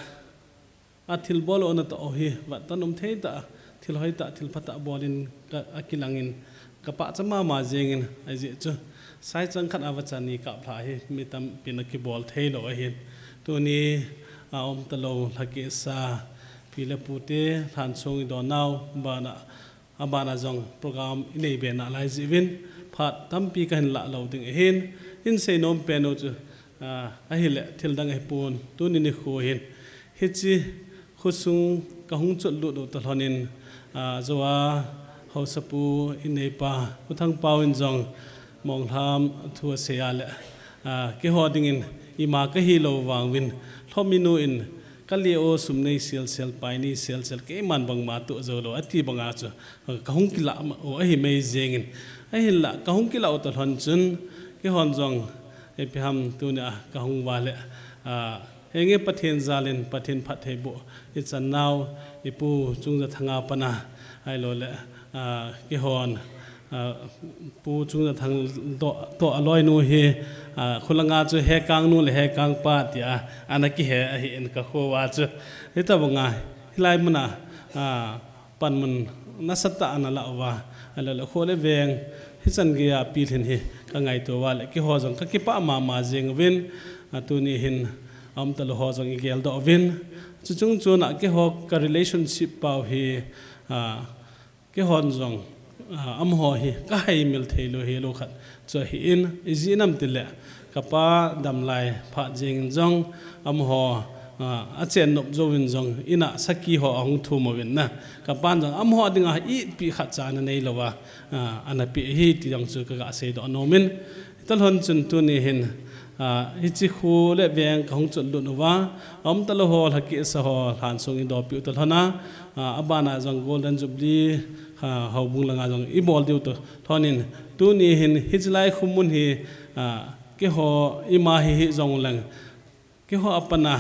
A thilbol ona tah u hi, vatan um thei tah, thil hoi tah, thil pha tah bol in ka, a kilang in, ka pahcha mama jeng in, ajeh chu, sai chang khat a vachan ni kap lha hi, mi tampi na kibol thei lou ahin. Tuni, a um talou, lhakisa, pi le pu te, lhan sung i don nau, bana, a bana jong program i nei be nalai jeh uvin, phat tampi ka hin lah lou ding ahin, in sei nom pen u chu, a, ahile thil dang ahi pon, tuni nikho hin, hiche khosung ka hung chot lut u toh lhon in, a, Joa Haosapu i neipa, U Thangpau in jong, Monglham thu asei a le, a, keiho dingin ima ka hi lou vang uvin, lhomi nu in, ka le o sum nei sel sel, pai nei sel sel, keiman bangma toh jou lou, ati banga chu, ka hung kilah u ahi mai jeng in. Ahinlah, ka hung kilah u toh lhon chun, keihon jong, ipi ham tuni a, ka hung va le, a, henge Pathen jal in, Pathen phattheiboh, i chan nau, i Pu Chungjathang a pat a, ahilou le, a, keihon, a, Pu Chungjathang toh, toh a loi nu hi, a, khulanga chu Hekang nu le Hekang pa tia, ana kihe ahi in ka kho a chu. Hitabanga, hilai mun a, a, panmun nasatah ana la uva, ahilou le kho le veng, hichan geiya pilhin hi, ka ngaito uva le, keiho jong ka kipah mama jeng uvin, a, tuni hin, a um talou ho jong i geldoh uvin, chuchung chun a keiho ka relationship pau hi, a, keihon jong, a, amaho hi ka haimil thei lou, hilou khat chu ahi in, ijeh inem itile, ka pa damlai phat jeng in jong, amaho, a, achen nop jouvin jong, in a sakhi ho ahung thum uvin na. Ka pan jong amaho dinga itpi khatcha ana nei lou a, a, ana pe ahi ti jong chu ka ga seidoh nom in, Toh lhon chun tuni hin, a, hiche kho le veng ka hung chot lut uva, a um talou ho, lhakisa ho, lhan sung i dopi u toh lhon a, a, a bana jong Golden Jubilee, a, houbung langa jong i bol diu toh lhon in, tuni hin hiche lai khomun hi, a, keiho ima hi hi jong leng, keiho a pat a,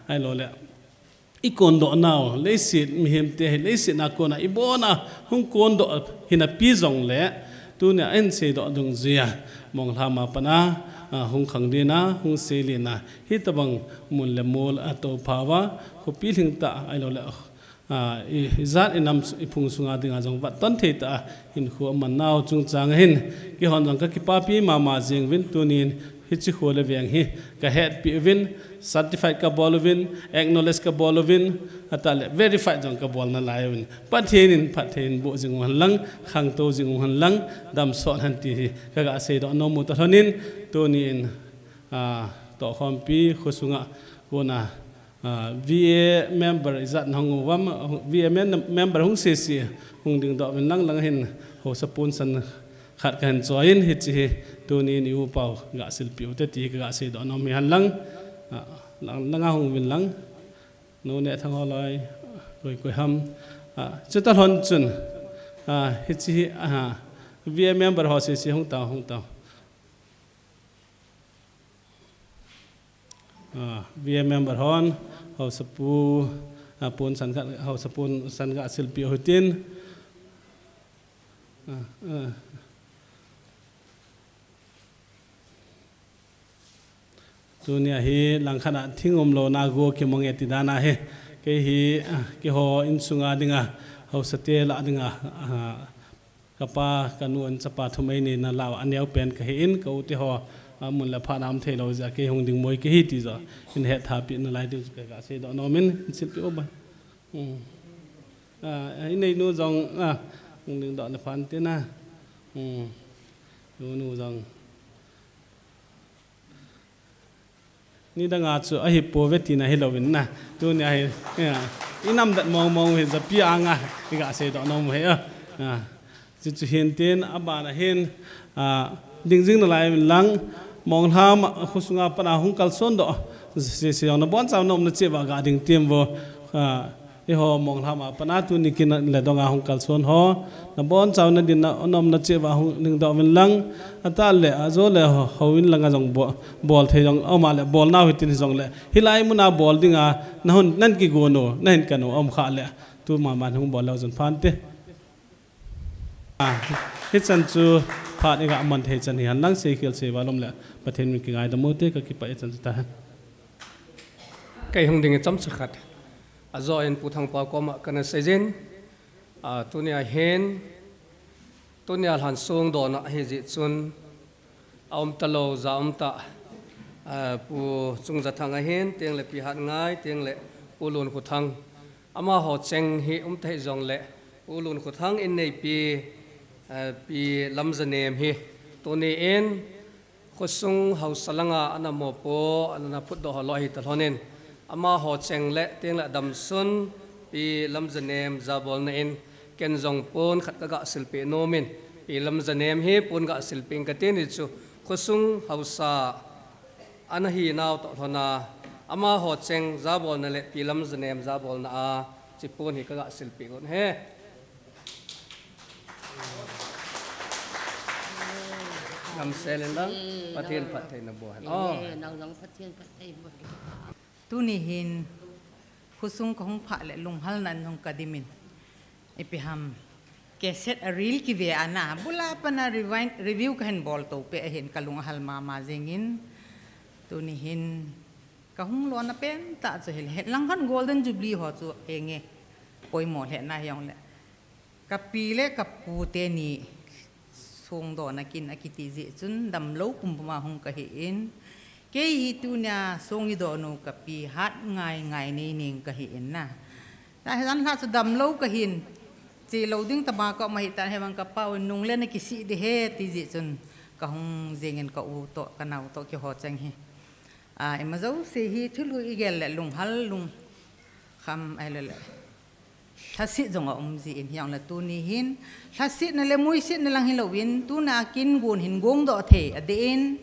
ahilou le, i kondoh nau, leiset mihem te hi, leiset a kona, i bona, hung kondoh, hina pi jong le, tunia in seidoh dungjuia, Monglham a pat a, a, hung khanglen a, hung seilen a, hitabang mun le mol a toupha uva, khopi lhingtah, ahilou le, a, i, i jat i nam, i phung sunga dinga jong vatton thei tah a, hinkho aman nau chungchang a hin, keihon jong ka kipapi mama jeng uvin tunin, hiche kho le veng hi, ka hetpi uvin, certified ka bol uvin, acknowledge ka bol uvin, atah le verified jong ka bol nalai uvin. Pathen in, Pathen in boh jing u hen lang, khangtou jing u hen lang, damsot hen ti hi, ka ga seidoh nom u toh lhon in, tunin, a, tohkhompi, khosunga, kona, a, V A member ijat na hung uvam, V A mem-, member hung sese, hung dingdoh uvin lang lang hin, haosa ponsan khat ka hin choi in, hiche hi, tunin i u pau, ga silpi u te ti, ka ga seidoh nom hi hen lang, a, lang, langa hung uvin lang, nu ne thang ho loi, koi, koi ham, a, chutoh lhon chun, a, hiche hi, a, V A member ho sese hung tao, hung tao. A, V A member hon, haosapu, a, ponsan khat, haosa ponsan ga silpi u hitin. A, a. Tunia hi langkhat a thing umlouna go kimong e ti dan ahi. Kei hi, a, keiho insunga dinga, haosa te lah dinga, a, Ka pa, ka nu an chapa thum eini na lah a neo pen ka hi in, ka u te ho, a, mun le pha nam thei lou jeh a kei hung ding moi ka hi ti jo. In het tha pi nalai diu ka, ka seidoh nom in, in silpi u ba. Hmm. A, in nei nu jong, a, hung dingdoh na phan te na. Hmm. Nu, nu jong. Nidang a chu ahi pouve tina hilou in na. Tunia hi, ya, i namdet mong mong hi japi anga, i ga seidoh nom u hi, a. A, chu chu hin tin, a bana hin, a, ding jing nalai uvin lang, Monglham, a, khosunga pat a hung kalson doh, si, si jong na bonchauna um na cheh uva ga ding tim vo, a, Eiho Monglham a pat a tuni kin le dong a hung kalson ho. Na bonchauna dinna, na umna cheh uva hung dingdoh uvin lang. Atah le, ajo le ho, houin langa jong bo-, bol thei jong, aum a le, bol nau hitin hi jong le. Hilai mun a bol dinga, na hon, nan kigon u, na hin kan u, aum kha le. Tu mama hung bol leu jong phan te. A, hichan chu phat i ga man thei chan hi hen lang seikhel seival um le. Pathen min kingaidam u te ka kipah e chan chu ta hen. Kei hung ding i chomcha khat. Ajo in Pu Thangpao koma kana seijin, a, tunia hin, tunia lhan song dona hi ji chun, a um ta lo, ja um ta, a, Pu Chungjathang ahin, teng le Pi Hatngai, teng le Pu Lunkhothang. Amaho cheng hi um ta hi jong le, Pu Lunkhothang in neipi, a, Pi Lamjanem hi, tuni in, Khosung haosa langa ana mopo, ana phutdoh ho lou hi ta lhonin. Amaho cheng le, teng le damsun, Pi Lamjanem jabolna in, ken jong pon khat ka ga silpeh nomin. Pi Lamjanem hi pon ga silpeh in ka tin hi chu. Khosung haosa, ana hi nau toh lhona. Amaho cheng jabolna le, Pi Lamjanem jabolna a, chi pon hi ka ga silpeh un he. Gamsel in lang, Pathen phattheina boh hen. Oh. Nang jong Pathen phatthei boh hen. Tuni hin, khosung ka hung phah le lunghalna in jong ka dimin. Ipi ham, cassette a reel kive ana, bula pana rewind, review ka hin bol to pe ahin ka lung ahal mama jingin. Tuni hin, ka hung lona pen tah chu hile, het lang khan Golden Jubilee ho chu enge, poimo lheh na hi jong le. Ka pi le ka pu teni song dona kin a kiti jeh chun damlou pumpuma hung ka hi in. Kei hi tunia song i don u ka Pi Hatngai Ngaineineng ka hi in na. Tahi jan lha chu damlou ka hin. Chi lou ding tama ka um ahi tan, hivang ka pau in nung le na kisih ding he ti jeh chun ka hung jingin ka u toh, ka nao toh kihou cheng hi. A, ima jouse hi thilui i gel le lunghal lungkham ahile le. Lhaset jong a um jin, hijongle tuni hin, lhasetna le muisetna lang hilouvin, tuna kin gon hin gongdoh thei, adeh in,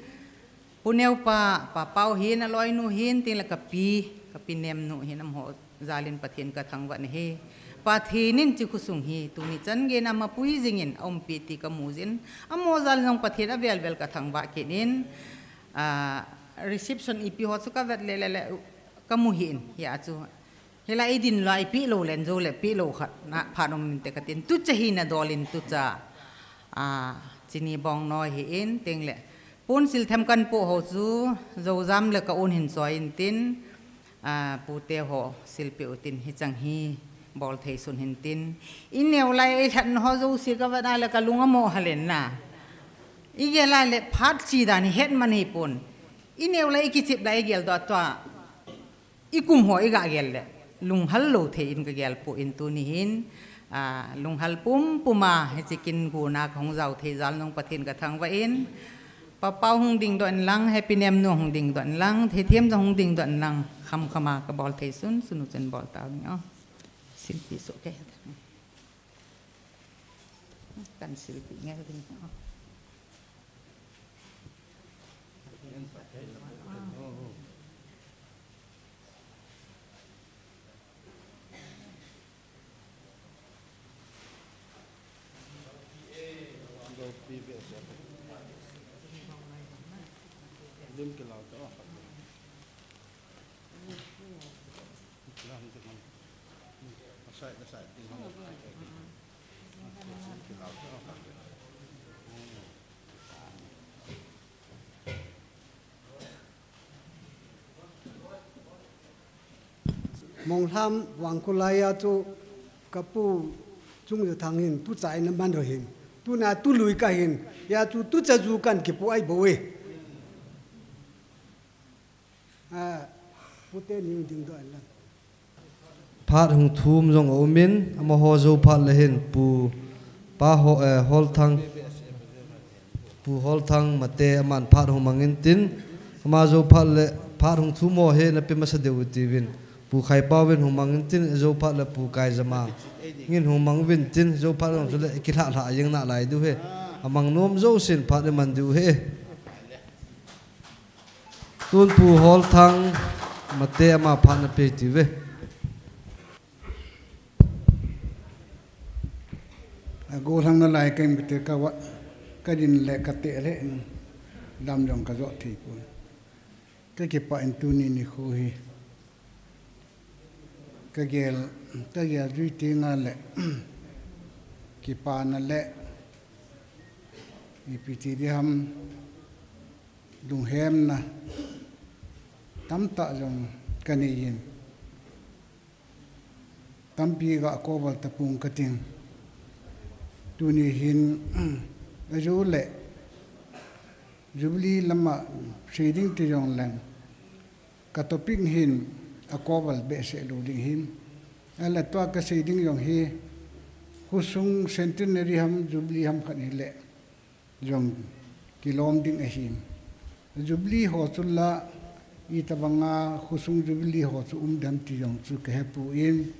Pu Neopa, Pa Pau hin, aloinu hin, tin le ka pi, ka pi Nemnu hin, amaho jal in Pathen ka thangvah in ahi. Pathen in hiche khosung hi, tuni chan geiya mapui jingin, aumpi ti ka mu jin, amaho jal in jong Pathen avel vel ka thangvah kit in, a, reception ipi ho chu ka vet le, le, le, ka mu hih in, hia chu. Hilai i din lou, i peh lou len jou le, peh lou khat, na phat um inte ka tin. Tucha hi na dol in tucha, a, chini bong noi hi in, tin le. Pon sil them kan po ho chu, jou jam le ka un hin choi in tin, a, pute ho sil peh u tin, hichang hi bol thei sun hin tin. I neo lai i lhat ho jouse ka vet a le ka lung amo hal in na. I gel a le phat chi dan hi het man hi pon. I neo lai i kichep lai i gel doh tua. I kum ho i ga gel le, lunghal lou thei in ka gel poi in tuni hin, a, lunghal pumpuma, hiche kin gona ka hung jao thei jal in jong Pathen ka thangvah in, Pa Pau hung dingdoh in lang, Happy Nemnu hung dingdoh in lang, Theithem jong hung dingdoh in lang, khamkhama ka bol thei sun, sunu chun bol tau ding o. Silpi soh kei. Kan silpi ngel ding o. Monglham vangkho laiya chu ka pu Chungjathang hin tucha in aman u hin. Tuna tu lui ka hin. Hia chu tucha ju kan kipu ahi bou e. A, pute ni dingdoh in lang. Phat hung thum jong aum in, amaho jou phat le hin Pu Pa Ho-, eh, Holthang, Pu Holthang Mate aman phat hung mang in tin, ama jou phat le phat hung thum ho hi na pe masa diu tiuvin, Pu Khaipau vin hung mang in tin, jou phat le Pu Kaijamang in hung mang uvin tin, jou phat jong chu le kilhah lhah jeng nalai diu hi, amang nom jousen phat i man diu hi. Tun Pu Holthang Mate ama phat na pe tiuve. A gollhang nalai ka in bete ka va, ka din le ka te le, lam jong ka jo thei pon. Ka kipah in tuni nikho hi. Ka gel, ka gel jui teng a le, kipana le, ipi ti ding ham, lunghemna tamtah jong ka nei in. Tampi ga koval tapung kating. Tuni hin, ajole, Jubilee lama seiding ti jongleng, ka topic hin akoval behseh lou ding hin. Ahile tua kaseiding jong hi, khosung centenary ham, Jubilee ham khat hile jong kilom ding ahi. Jubilee ho chu la, itobanga khosung Jubilee ho chu um dem ti jong chu kahepoi.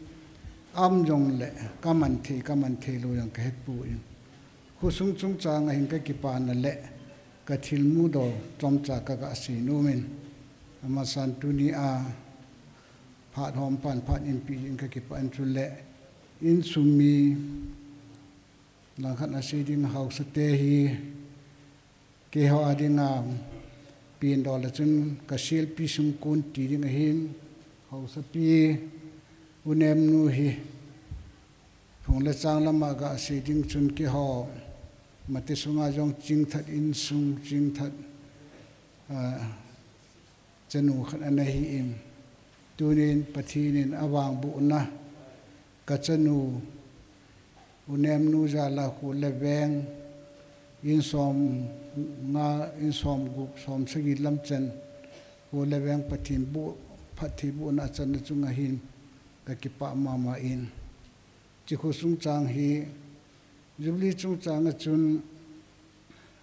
Aum jongle, kaman thei, kaman thei lou jong kahepoi. Khosung chungchang a hin kakipana le kathilmu dol chomcha kaga seinom in. Amasan tunia phat hom pan phat inpi in kakipah in chule insung mi langkhat a seiding haosa te hi, keiho a dinga pindol a chun ka selpi sungkon ti ding ahin, haosapi U Nemnu hi phung le chang lama ga seiding chun keiho mate sunga jong chingthat insung chingthat, ah, chanu khat ana hi in. Tunin Pathen in avangbohna kachanu U Nemnu jal a kho le veng in som nga, in som gup, som sagi lam chan kho le veng Pathen boh, phattheibohna achanna chunga hin kakipah mama in. Chi khosung chang hi Jubilee chungchang a chun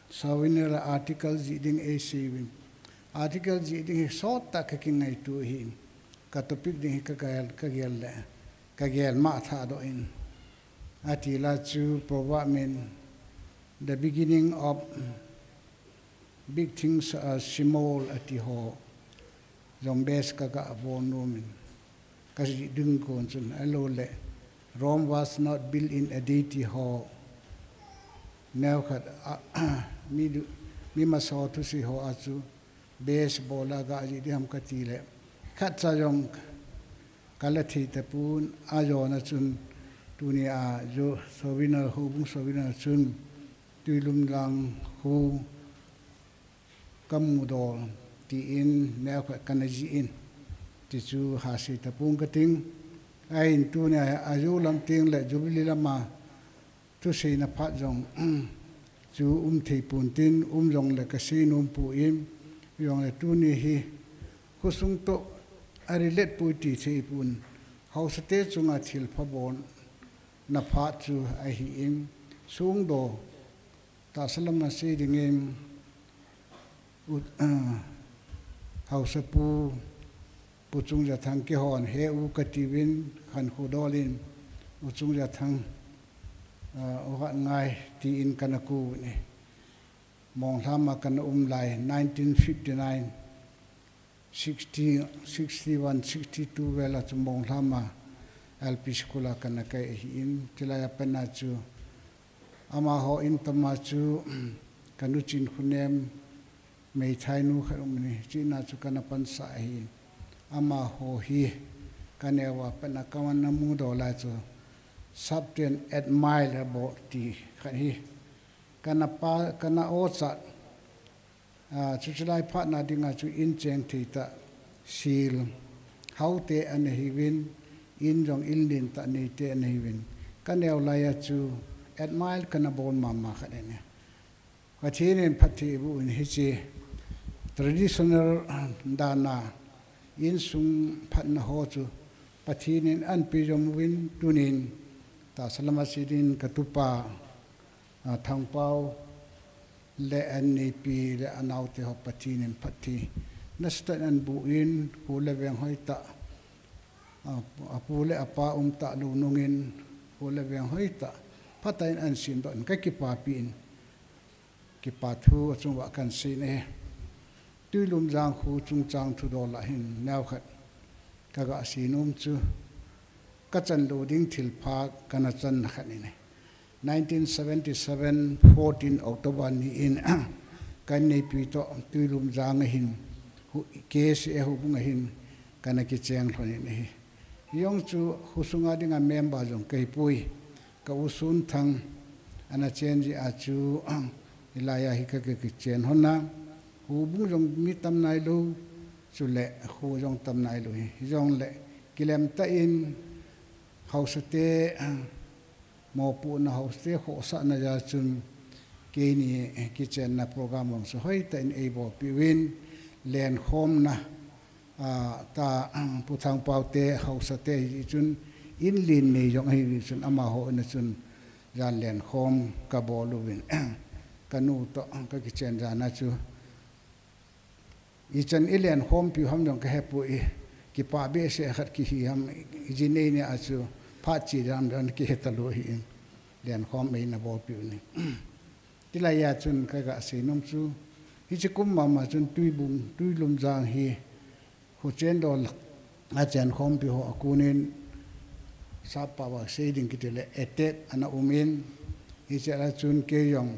souvenir article jih ding eisei uvin. Article jih ding hi sot tah kakingaito ahin. Ka topic ding hi kagel, kagel le, kagel ma thadoh in. Ati la chu proverb in, "The beginning of big things are small," ati ho. Jong base kaga von nom in. Kajih ding kon chun ahilou le, "Rome was not built in a day," ti ho. Neokhat, a, mi du, mi masa thusei ho a chu base bol a ga jih ding ham kati le, khatcha jong kala thei tapon, ajona chun tunia jo souvenir, houbung souvenir chun Tuilum lang kho kamu dol, tin neokhat kana jih in, ti chu hasei tapong kating. Ahin tunia ajo lam teng le Jubilee lama thuseina phat jong chu um thei pon tin, um jongle kasei nom poi, jongle tuni hi khosung toh a relate poi ti thei pon, haosate chunga thilpha bolna phat chu ahin, songdoh tahsa lama sei dingin, u, ah, haosapu, Pu Chungjathang keihon he u katiuvin, khankho dol in, U Chungjathang, ah, u Hatngai, tin kana kou uve. Monglhama kana um lai, nineteen fifty-nine, sixty, sixty-one, sixty-two vel a chu Monglhama L P School a kana kai ahin, chulai a pat a chu amaho in tama chu kanu Chinkhonem, meithainu khat um in, china chu kana pansah ahin. Amaho hi kaneo a pat a kana mudoh lai chu, Subten admire about ti khat hi kana pa, kana o chat. Ah, chuche lai phat na dinga chu in cheng thei tah, sil hao te ana hiuvin, in jong in lentah nei te ana hiuvin. Kaneo lai a chu admire kana bol mama khat ahi. Pathen in phatthei boh in hiche traditional dan a insung phatna ho chu Pathen in ahin peijom uvin tunin tahsa lama sei ding katupa, ah, Thangpao le aneipi le anaote ho Pathen in phatthei nasatah in ahin boh in, kho le veng hoitah, ah, apu le apa umtah lou nungin, kho le veng hoitah phatah in ahin semdoh in kakipapi in, kipa thu achung uva kahin sei e. Tuilum Jangkho chungchang thudol a hin neokhat kaga sei nom chu, kachan lou ding thilpha kana channa khat ahi. Nineteen seventy-seven, fourteen October ni in, kaneipi toh Tuilum Jang a hin, hu, K S A houbung a hin kana kicheng lhon in ahi. Hijong chu khosunga dinga member jong kahipoi. Ka u Sunthang ana chen jeh a chu, hilai a hi ka, ka, kichen lhon a. Houbung jong mi tam nailou, chule kho jong tam nailou hi. Hijongle kilem tah in Hausate, mopohna hausate khohsahna jal chun keini kichenna program hung chu hoitah in eibolpeh uvin, lenkhomna, ah, ta, Pu Thangpao te hausate ahi chun, in len nei jong ahi chun amaho in a chun jan lenkhom kabol uvin, kanu toh kakichen jan a chu ichan ilenkhompiu ham jong kahepoi, kipah behseh khat kihi ham, ijinei nia chu phat che jam jong kihe talou ahin, lenkhom eina bolpiu in. Tilai a chun kaga seinom chu, hiche kum mama chun Tuibung, Tuilumjang hi, Huchen dol a chenkhompi ho a konin, sap pao a sei ding kiti le attack ana um in, hiche a chun kei jong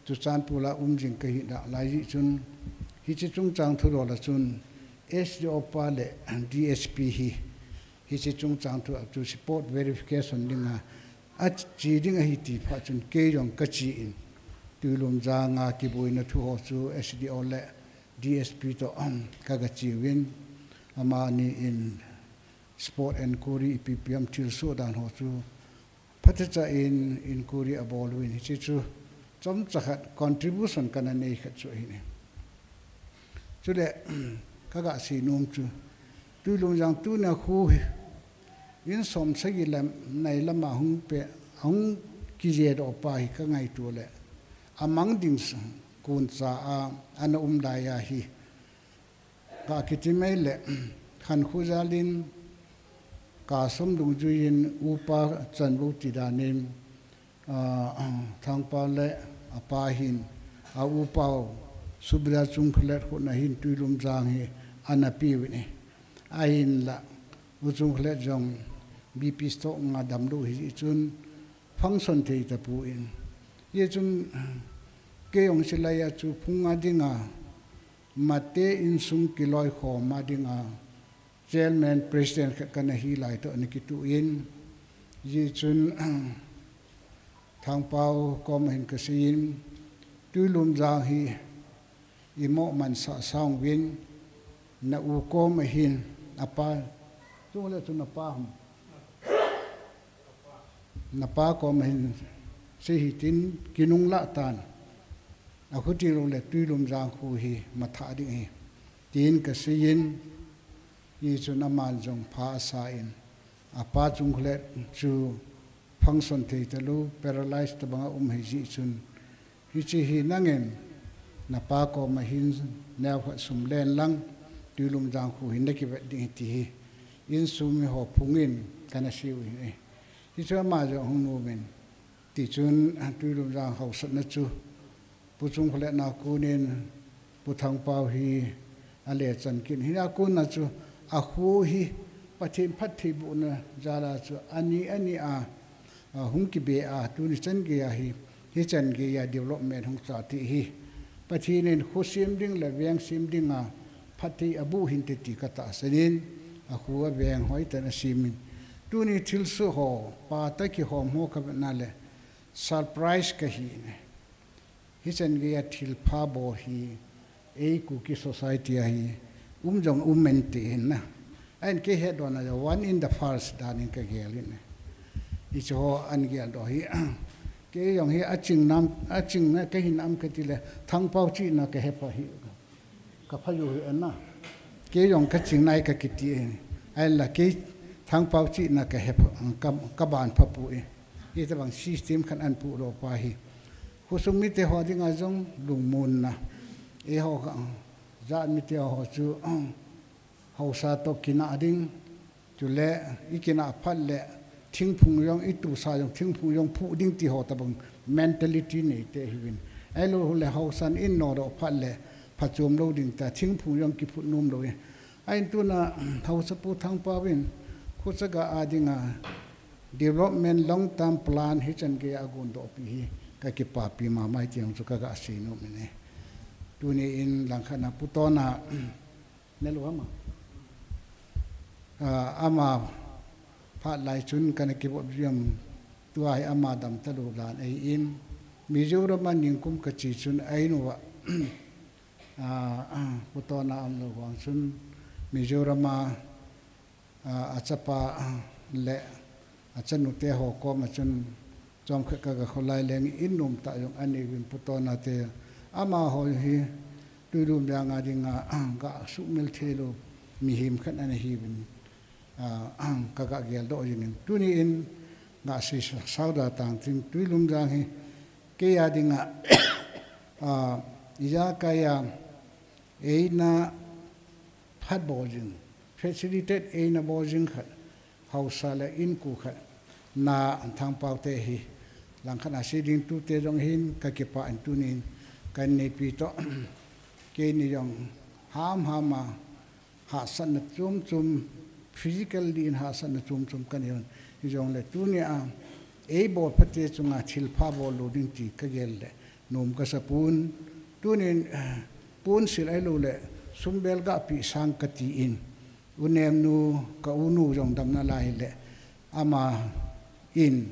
Churachandpur a um jing kahi nalai jeh chun, hiche chungchang thu dol a chun S D O pa le D S P hi, hiche chungchang thu a chu spot verification dinga, ache ding ahi ti phat chun kei jong kache in, Tuilumjang a kiboina thu ho chu S D O le D S P toh, um, kaga che uvin, amani in spot enquiry ipi ipi ham thilsoh dan ho chu phatecha in enquiry abol uvin, hiche chu chomcha khat contribution kana nei khat chu ahi. Chule, kaga seinom chu, Tuilumjang tunia khu hi, in som sagi le nai lama hung pe, hung kije doh pa hi kangaito le, amang ding s-, koncha a ana um lai ahi. Ka kiti mai le, Khankho jal in, Kasom dungjui in, upa Chanvou ti dan in, ah, Thangpao le apa hin, a upa u Subedar Chungkholet khut na hin Tuilumjang hi ana pe uvin ahi. Ahinla, u Chungkholet jong B P stroke nga damlou ahi chun function thei tapon. Hichun, kei jong chulai a chu phung a dinga, Mate insung kiloikhom a dinga, chairman, president khat kana hi lai toh ana kituh in, hichun, Thangpao koma hin kasei in, Tuilumjang hi imoh mansah sauvin, na u koma hin, apa, chule chu napa ham. Napa koma hin sei hitin kinunglah tan. Akhuti lou le Tuilumjang khu hi mathah ding ahi. Tin kasei in, hichun aman jong pha asa in. Apa Chungkholet chu function thei talou, paralyze tabang a um ahi jeh chun. Hiche hi nangin, napa koma hin neokhat sum len lang, Tuilumjang khu hin nakivet ding ahi ti hi. Insung mi ho phungin kana sei u ahi. Hichu ama jong hung nom in. Tichun, Tuilumjang hausatna chu, Pu Chungkholet na konin, Pu Thangpao hi ale chan kin. Hina kona chu, akhu hi, Pathen phattheibohna jal a chu, ani, ani a, a, hung kibe a, tuni chan gei a hi, hichan gei a development hung cha ti hi. Pathen in kho sem ding le veng sem ding a phatthei aboh hinte ti katahsan in, akhu aveng hoitah in asem in. Tuni thilsoh ho, phat a kihom ho kavet na le, surprise kahi in. Hichan gei a thilpha bol hi, ei Kuki society a hi, um jong um inte hin na. Ahin kei hetdohna jong one in the first dan in kagel in. Hiche ho ahin geldoh hi. Kei jong hi aching nam, aching na kahi nam kati le, Thangpao chihna kahe pha hi. Kapha jou hi ana. Kei jong kaching nai kakiti hi. Ahinla kei Thangpao chihna kahe pha, ka, kaban pha poi. Hitabang system khat ahin puidoh pa hi. Khosung mite ho dinga jong lungmonna. Eiho ka, jat mite ho chu, haosa toh kinah ding. Chule, ikinah phat le, thingphung jong, itusa jong, thingphung jong phuh ding ti ho tabang mentality neite ahiuvin. Ahilou le haosan in nodoh phat le, phachom lou ding tia, thingphung jong kiphut nom lou in. Ahin tuna, haosa Pu Thangpao in, khochaga a dinga, development long term plan hichan gei a agondohpi hi, kakipapi mama e ti jong chu kaga seinom in e. Tuni in langkhat na Pu Tona, Nelu ama. Ah, ama phat lai chun kana kivop jom tua hi ama dam talou dan ahin. Mizoram a ningkum kache chun ahin uva. Ah, ah, Pu Tona aumlou vang chun Mizoram a, ah, achapa, ah, le Achanu te ho koma chun chomkhat kaga kholai leng in nomtah jong anei uvin, Pu Tona te. Amaho hi Tuilum jang a dinga ga sumil thei lou mihem khat ana hiuvin, a, kaga geldoh jingin. Tuni in ga sei sa-, sao da tang ting, Tuilum jang hi kei a dinga, a, ijakai a eina phat bol jing, facilitate eina bol jing khat, haosa le inko khat na Thangpao te hi langkhat a sei ding, tute jong hin kakipah in tunin kan neipi toh. Keini jong hamham a hahsatna chomchom, physically in hahsatna chomchom kanei un. Hijongle tunia eibol phate chunga thilpha bol lou ding ti kagel le nom kasa pon. Tunin, eh, ponsil ahilou le sumbel gapeh sang kati in, u Nemnu, ka unu jong damna lai hile, ama in,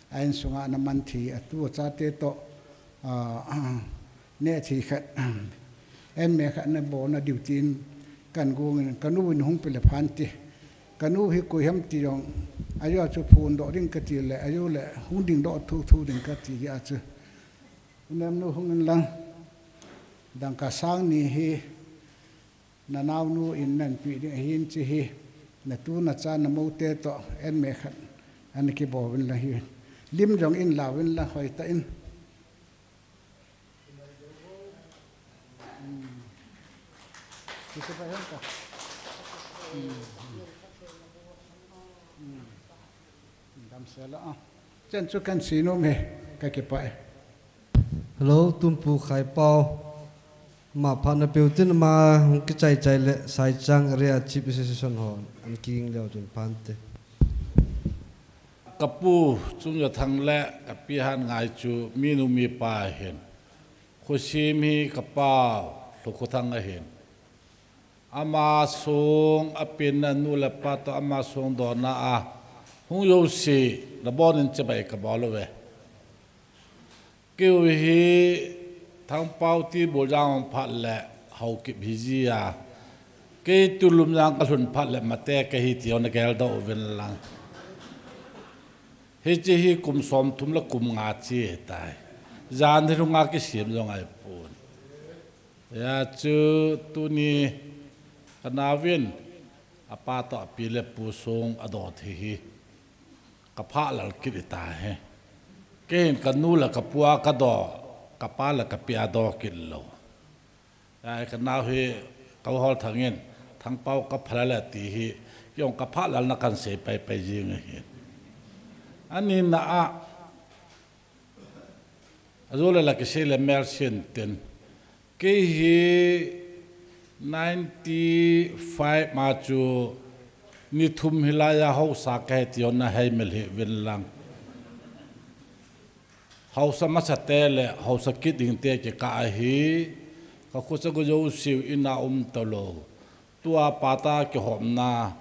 a insunga ana man thei, atu achate toh, a, neh thei khat, en me khat ana bolna diu tin kan gong in, kanu in hung pe le phan ti. Kanu hi koi ham ti jong, ajou chu phondoh ding kati le, ajou le hung dingdoh thotho ding kati hia chu. U Nemnu hung in lang, dangka sang ni hi, nanaonu in nanpe ding ahin, hiche hi natu nacha namou te toh en me khat ana kibol uvin lang hi. Lim jong in la uvin lang hoitah in. Hmm. Hiche pa hen ka. Hmm. Hmm. Damsel a. Chen chu kan sei nom e, kakipah e. Hello, Tunpu Khaipao. Ama phatna peu tin ama hung kichai chai le Saichang Area Chief Association ho ana kiging leu chun phan te. Ka pu Chungjathang le ka pi Hanngai chu minu mipa ahin. Khosem hi ka pa Lhokhothang ahin. Ama song a penna nu le pa toh ama song donna a hung jouse nabon in chibai ka bol uve. Keiho hi Thangpao Tibul jang phat le Haokip hi jia, kei Tuilum jang ka lhun phat le Mate ka hi ti ho na geldoh uvin lang. Hiche hi kum somthum le kum nga che tai. Jan hi lunga kisem jong ahipon. Hia chu tuni ka naovin, apa toh api le pu song adoh thei hi ka phah lal kit ahitai. Kei hin ka nu le ka pu a ka doh, ka pa le ka pi a doh kit lou. Hia ka nao hi ka u Holthang in, Thangpao ka phalal e ti hi, kei jong ka phah lal na kan sei paipai jing ahi. Ani na a, Ajole la kisei le mel sen ten. Kei hi ninety-five ma chu ni thum hilai a haosa kahi ti ho na hei mel hih uvin lang. Haosa masa te le haosa kit ding te kikah ahi. Ka khosakol jouse u in a um talou. Tua pata kihomna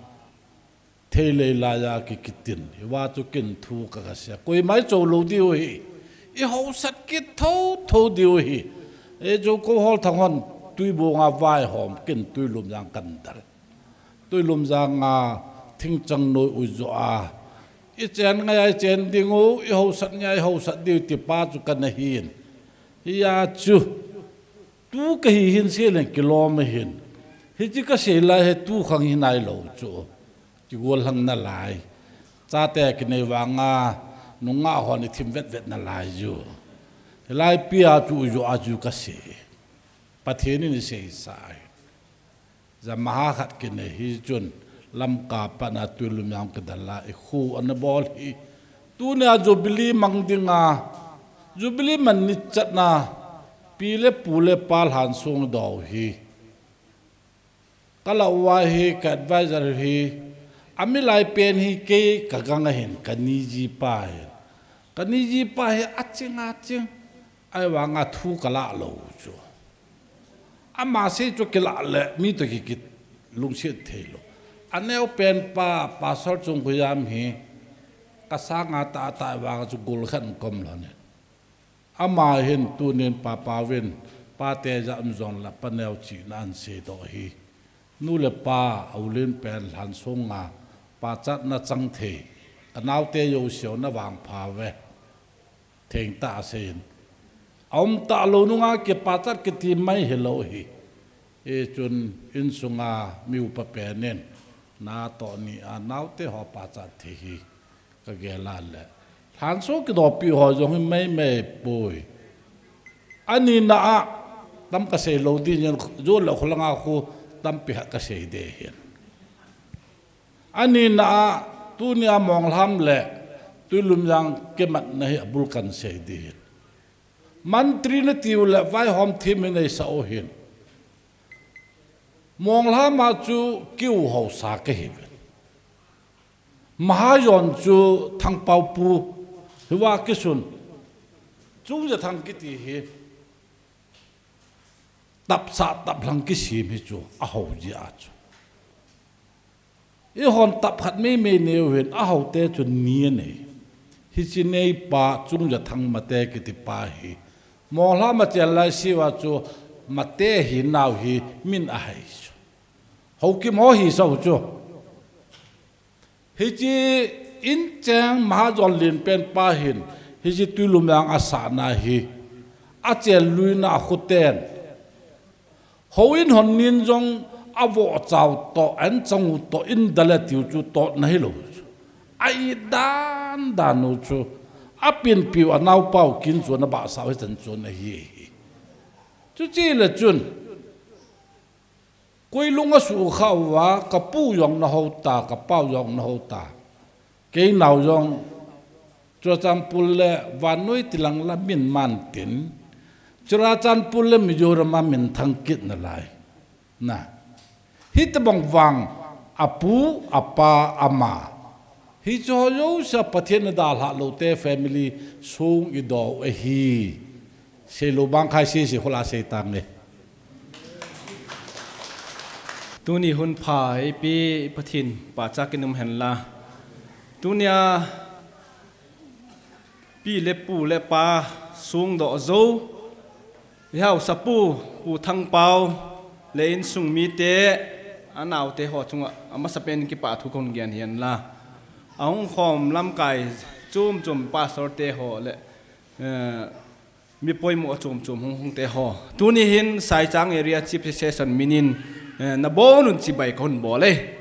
thei lei laiya ki, kitin. Hiva chu kin thu ka, ka sei. Koima i cho lou diu hi. I haosat kit thotho diu hi. E chu ko Holthang hon Tuibong a vaihom kin Tuilum jang kan dal. Tuilum jang a thingchang noi u jo a. I chen ngai a i chen ding u, i haosat ngai a i haosat diu ti pa chu ka na hin. Hia chu. Tu ka hi hin sei leng kilom ahin. Hiche ka sei lai hi tu khang hi nailou chu. Kigol lhang nalai. Chate kinei vanga nungah hon i thim vetvet nalai ju. Hilai pia chu u jo a chu ka sei. Pathen in i seisa ahi. Jamaha khat kinei hi chun Lamka pat na Tuilum jang kidal a i khu ana bol hi. Tunia Jubilee mang dinga, Jubilee man ni chatna, pi le pu le pa lhansong dou hi. Ka lau a hi, ka advisor hi, a milai pen hi kei ka gang ahin, ka ni jipa ahin. Ka ni jipa hi aching aching, ahivanga thu ka la lou chu. Ama sei chu kila le mi toh ki, kilungset thei lou. Aneo pen pa, Pastor Chungkhoyam hi, ka sanga tah tah vang chu gol khat kom lhon e. Ama hin tunin papa uvin, pate ja um jong la paneo chihna an seidoh hi. Nu le pa, a u len pen lhansong a, pachatna chang thei. Anaote jouse na vangpha uve. Thengtah aseiyin. Aumtah lou nunga kipachat kiti mai hilou hi. Hichun insunga mi upa penin natoh ni anaote ho pachat thei hi kagel a le. Lhanso kidopi ho jong hi maimai poi. Anina a tam kasei lou ding in, jo le kholanga khu tampi khat kasei ding ahin. Anina a, tunia Monglham le Tuilumjang kimatna hi abul kasei ding ahin. Mantri nati u le vaihom thim hi neisah u ahin. Monglham a chu keu haosa kahiuvin. Mahajon chu Thangpao pu hiva kisun. Chungjathang kiti hi tapsah taplhang kisem hi chu ahao jeh a chu. Eihon tap khat maimai neiu hin ahaote chu ni anei. Hiche neipa Chungjathang Mate kitipa hi Monglham a cheng lai seuva chu Mate hinau hi min ahei chu. Haokim ho hisah u chu. Hiche incheng Mahajon lenpen pa hin hiche Tuilumjang asahna hi achenluina a khoten houin hon nin jong avohchau toh, anchang u toh, indal atiu chu totna hilou chu. A-it dan dan u chu. Apinpiu anaopau kin chu ana bahsah u hichan chun ahi hi. Chuche le chun koi lung asuhkhah uva, kapu jong nahao ta, kapau jong nahao ta. Kei nao jong Churachandpur le vannoi tilang la min mantin, Churachandpur le Mizoram a minthang kit nalai. Na. Hitobang vang apu, apa, ama. Hiche ho jouse Pathen in adalhah loute family song idoh u ahi. Seilou bang khai sese khola seitange. Tuni hun pha eipe Pathen pachat in um hen la. Tunia pi le pu le pa songdoh jou, ihaosapu, Pu Thangpao le insung mite, anaote ho chunga amasapen in kipa thu kahung gen ahi. Ahung khom lamkai chom chom pastor te ho le, eh, mi poimo chom chom hung hung te ho. Tuni hin Saichang Area Chief Session minin, eh, nabonun chibai kahung bol e.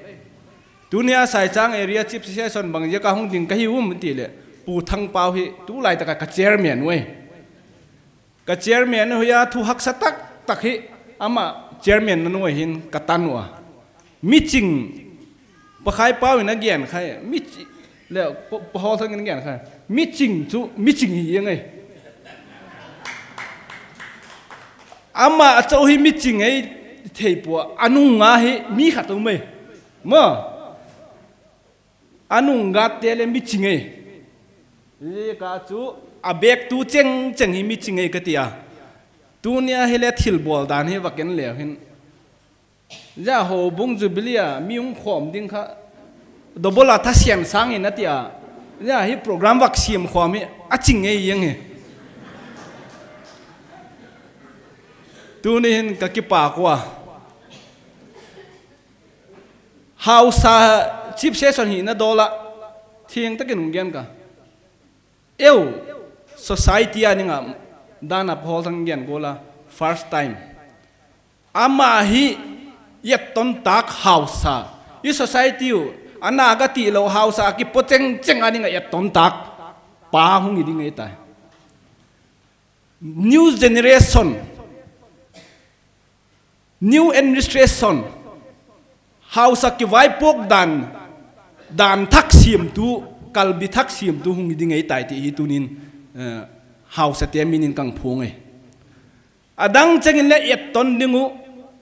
Tunia Saichang Area Chief Session bang jeh a kahung ding kahi um tile, Pu Thangpao hi tulai taka ka chairman u ahi. Ka chairman u hi a thu haksa taktak hi ama chairman na noi hin katan u a. Miching, Pakai pau in agen khai, miching, le, pa, pa hol thang in agen khai. Miching chu, miching hi jeng e. Ama achou hi miching e thei pua, anunga hi mi khat um e. Ma. Anung gatte le miching e. Hijeh a chu abek tu cheng cheng hi miching e kati a. Tunia hile thilbol dan hi vaken leu hin. Ja houbung jubilee a mi hung khom ding kha. Double a thasian sang in ati a. Ja hi program vak siam khom hi aching e jeng hi. Tuni hin kakipa kua. Haosa Chief Session hina dol a, thengtakin hung gen ka. Eu, society a dinga, dan a pa hol thang gen gola, first time. Ama hi, etton tah haosa. I society u, ana gati lou haosa, kipo cheng cheng a dinga etton tah. Pa hung hi ding ahitai. New generation, new administration, haosa kivaipok dan, dan thak siamtu, kalbi thak siamtu hung hi ding ahitai ti hi tunin, eh, haosa te minin kang phong e. Adang chengin le etton ding u,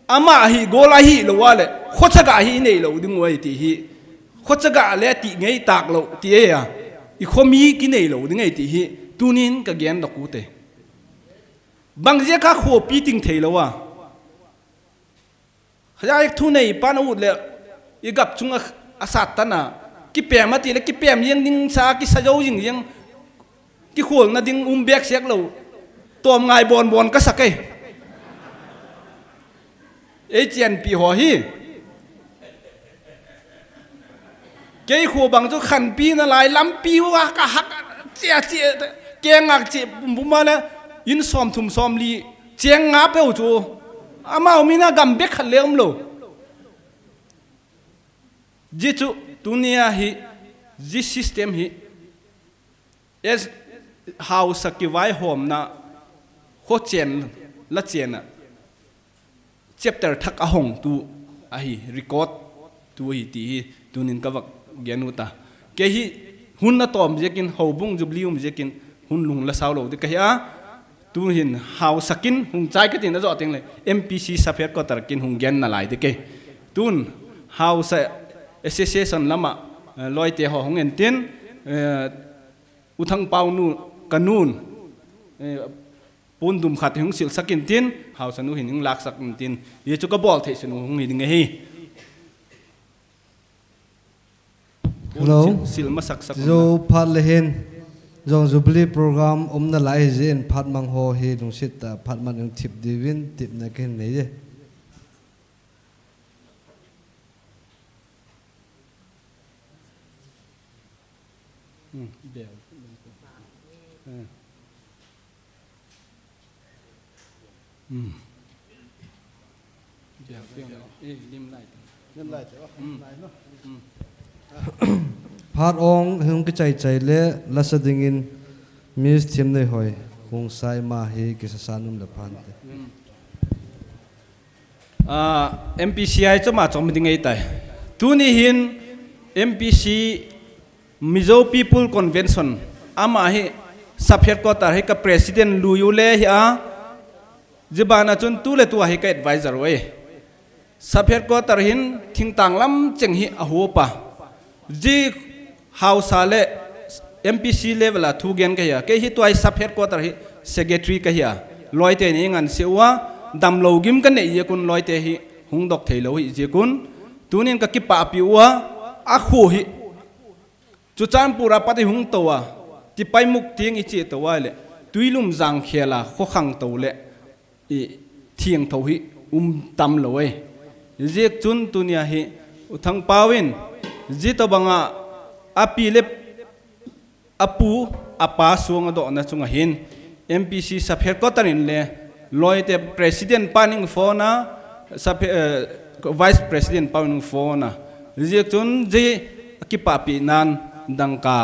ama hi gol ahi lou a le, khochaga hi nei lou ding u ahi ti hi. Khochaga le ti ngei tak lou ti e a. I khomi ki nei lou ding ahi ti hi. Tunin ka gen dok u te. Bang jeh a khopi ting thei lou a. Hajai thu nei pan a ut le i gap chunga a sat tan a. Kipem a ti le kipem jeng ding sa kisa jou jing jeng. Kikholna ding um bek sek lou. Tom ngai bon bon ka sak e. Ei chianpi ho hi. Kei khu bang chu khanpi nalai lampi uva ka hak chia chia kengak chia pum pum a le in som thum som li cheng nga peu chu amau mina gam bek khat le um lo. Ji chu tunia hi ji system hi es hausa kivaihomna kho chen la chena chapter thak a hong tu ahi record tu hi ti hi tunin ka vak gen u ta. Kei hi hun na tom jekin hobung jubli um jekin hun lung la sau lo de ka hi a. Tu hin hausakin hung chai ka tin a zo teng le M P C sub headquarter kin hung gen na lai de kei. Tun hausa association lama eh, loite ho hung en tin eh, u thang pau nu ka nun eh, pun dum khat hung sil sakin tin hausa nu hin hung lak sakin tin ye chu ka bol thei sunu hung hi ding hi. Hello. Sil masak sak zo phat le hin zong jubilee program umna lai hi jin phat mang ho hi lungsit ta phat man ung thip divin tip na kin nei je. Phat ong hung kichai chai le lasa dingin Miss Thim Nei Hoi hung sai ma hi kisasa num le phan te. Ah, M P C I choma chom ding ei tai. Tuni hin M P C Mizo People Convention ama hi sub headquarter hi ka president lui u le hi a. Jibana chun tu le tu a hi ka advisor u e. Sub headquarter hin thingtang lam cheng hi a hupa. Ji hausa le M P C level a thu gen ka hi a. Kei hi tuai sub headquarter hi secretary ka hi a. Loite ni ngan se uwa damlo gim ka nei ye kun loite hi hung dok thei lo hi je kun. Tunin ka kipa pi uwa a khu hi. Chuchanpur a pati hung to a, tipai muk ting i chi to a le, tuilum jang khela kho khang to le, i thiang tho hi um tam lo e. Ziek chun tunia hi u thang pau in, zi to banga a pi le a pu a pa suang a dohna chunga hin, M P C sub headquarter in le, loite president pa ning phone a, sub, eh, vice president pa ning phone a. Ziek chun zi kipapi nan dangka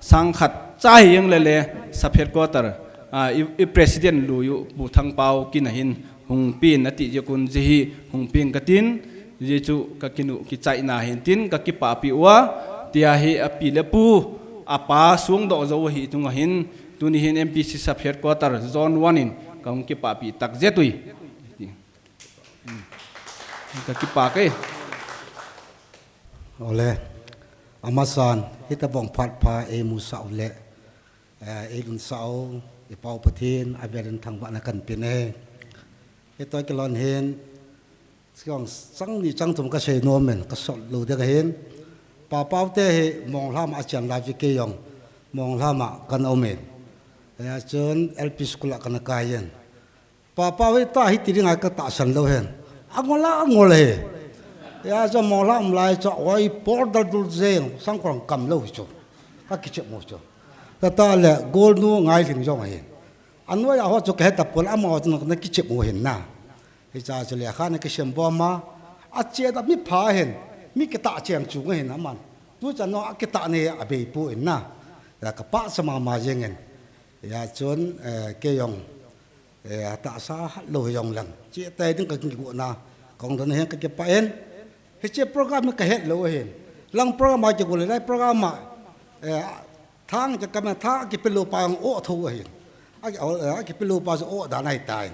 sang khat cha hi ang le le sub headquarter, ah, i, i president lui u pu thang pau kina hin hung pin ati ziek un zi hi hung pin ka tin. Zi chu ka kinu kichai na hin tin ka kipapi uwa, tia hi a pi le pu, a pa suang doh zo hi tunga hin, tuni hin M P C sub headquarter zone one in ka hung kipapi tak zet ui. Ka kipa kei. Ole, amasan, hita bong phat pha ei mu sa u le, eh, ei lun sa u, i pau Pathin, a velin thangvahna kan pin e. Hita kilon hin, Chang, chang ni chang thum ka sei nom in, ka sot lo ding ahin. Pa Pau te hi Monglam a chian lai vi kei jong Monglam a kan um in. Hia chun L P school a kan kai in. Pa Pau hi ta hi ti ding a ka tahsan lo hin. A ngol a, a ngol hi. Hia chun Monglam um lai chu oi por dal dul jeng sang khong kam lo hi chu. Ka kichep mo chu. Ta ta le gol nu ngai ling jong ahin. A nuai a ho chu ka het ta pol a ma ho chu na kichep mo hin na. Hicha chu lekha na kisem bom a, a che da mi pha hin, mi kitah cheng chu nge hin aman. Tu chan no a kitah ne a bei pu in na. Ya ka pa sa ma ma jeng in. Ya chun, eh, kei jong, eh, tahsa hat lo hi jong lang. Che tai ding ka kigu na. Kong don hin ka kipa in. Hiche program ka het lo hin. Lang program a kigu le lai program a, eh, Thang cha kame thang kipe lo pa ang o tho ahin. A ki, a kipe lo pa o da nai tai.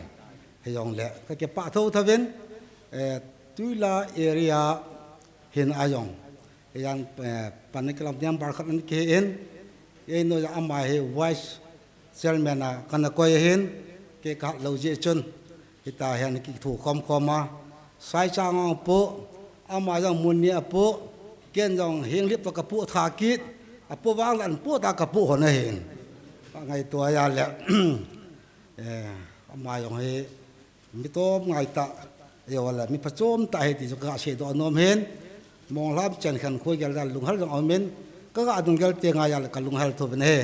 He jong le, ka kipa tho tho vin, eh, Tuila area hin a jong. He jong, eh, pan kilam niam bar khat an ki hin. Ye no ya ama he vice chairman a kana koi hin. Ke ka lo je chun. Hita hian ki thu khom khom a, Sai Chang ang pu, ama jong mun ni a pu, ken jong hing lip to ka pu tha kit, a pu vang lan pu ta ka pu hon a hin. Ka ngai tua ya le, eh, ama jong hi, mi tom ngai ta, yo le, mi pha chom ta hi ti chu ka sei do nom hin. Monglham chan khan khoi gel dan lunghel jong aumin, ka ga dong gel te ngai a le ka lunghel thou vin ahi.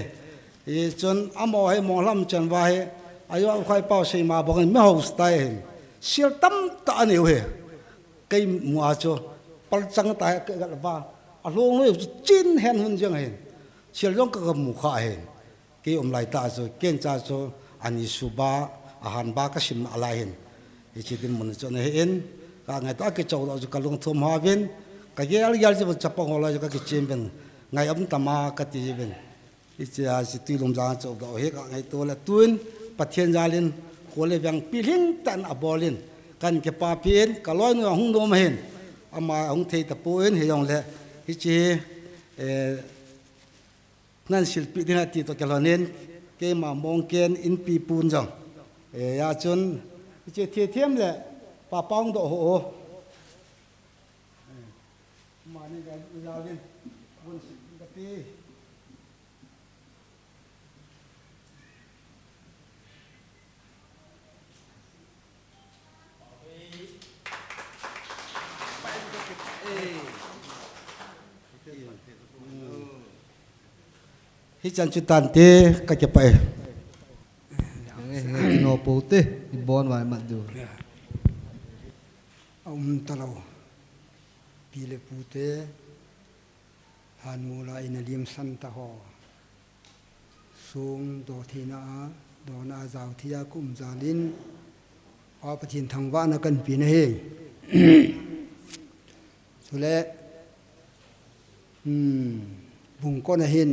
Hichun amaho hi Monglham chan va hi, ajo u khai pau sei ma bang in mi hausa tai hin. Sil tamtah anei u hi. Kei mu a chu, palchang ta hi ka gal va. Alhong loi chu chin hen hun jeng hin. Sil jong ka ga mu kha hin. Kei um lai tah chu, ken cha chu, ani suba, ahan ba ka sim na lai hin. Hiche dinmun chu ana hi in, ka ngai tah a kichou doh chu ka lungthim hao vin, ka gel gel chu chapang ho lai chu ka kichim vin, ngai um tama ka ti vin. Hiche a chu tui lum jang chu doh hi ka ngaito le tun, Pathen jal in, kho le veng pilhing tah in abol in, kan kipapi in, ka loinu ahung nom hin, ama ahung thei tapon, hijongle, hiche, eh, Nan silpeh ding ati toh kilhon in, keima mong ken inpi pun jong. Eh, hijeh chun, hiche thethiem le, pa pang doh ho o. Mani ga, ga vin, pun silpeh kati. Hichan chu tante, ka kipah e. Nge, nge, no pote, ibon vai mat du. Aum talou. Pi le pute, hanmol a ina limsan ta ho. Song doh theina a, dona a jao thei a ka um jal in, Pa Pathen thangvahna kan pe na hi. Chule, hmm, bungkon a hin,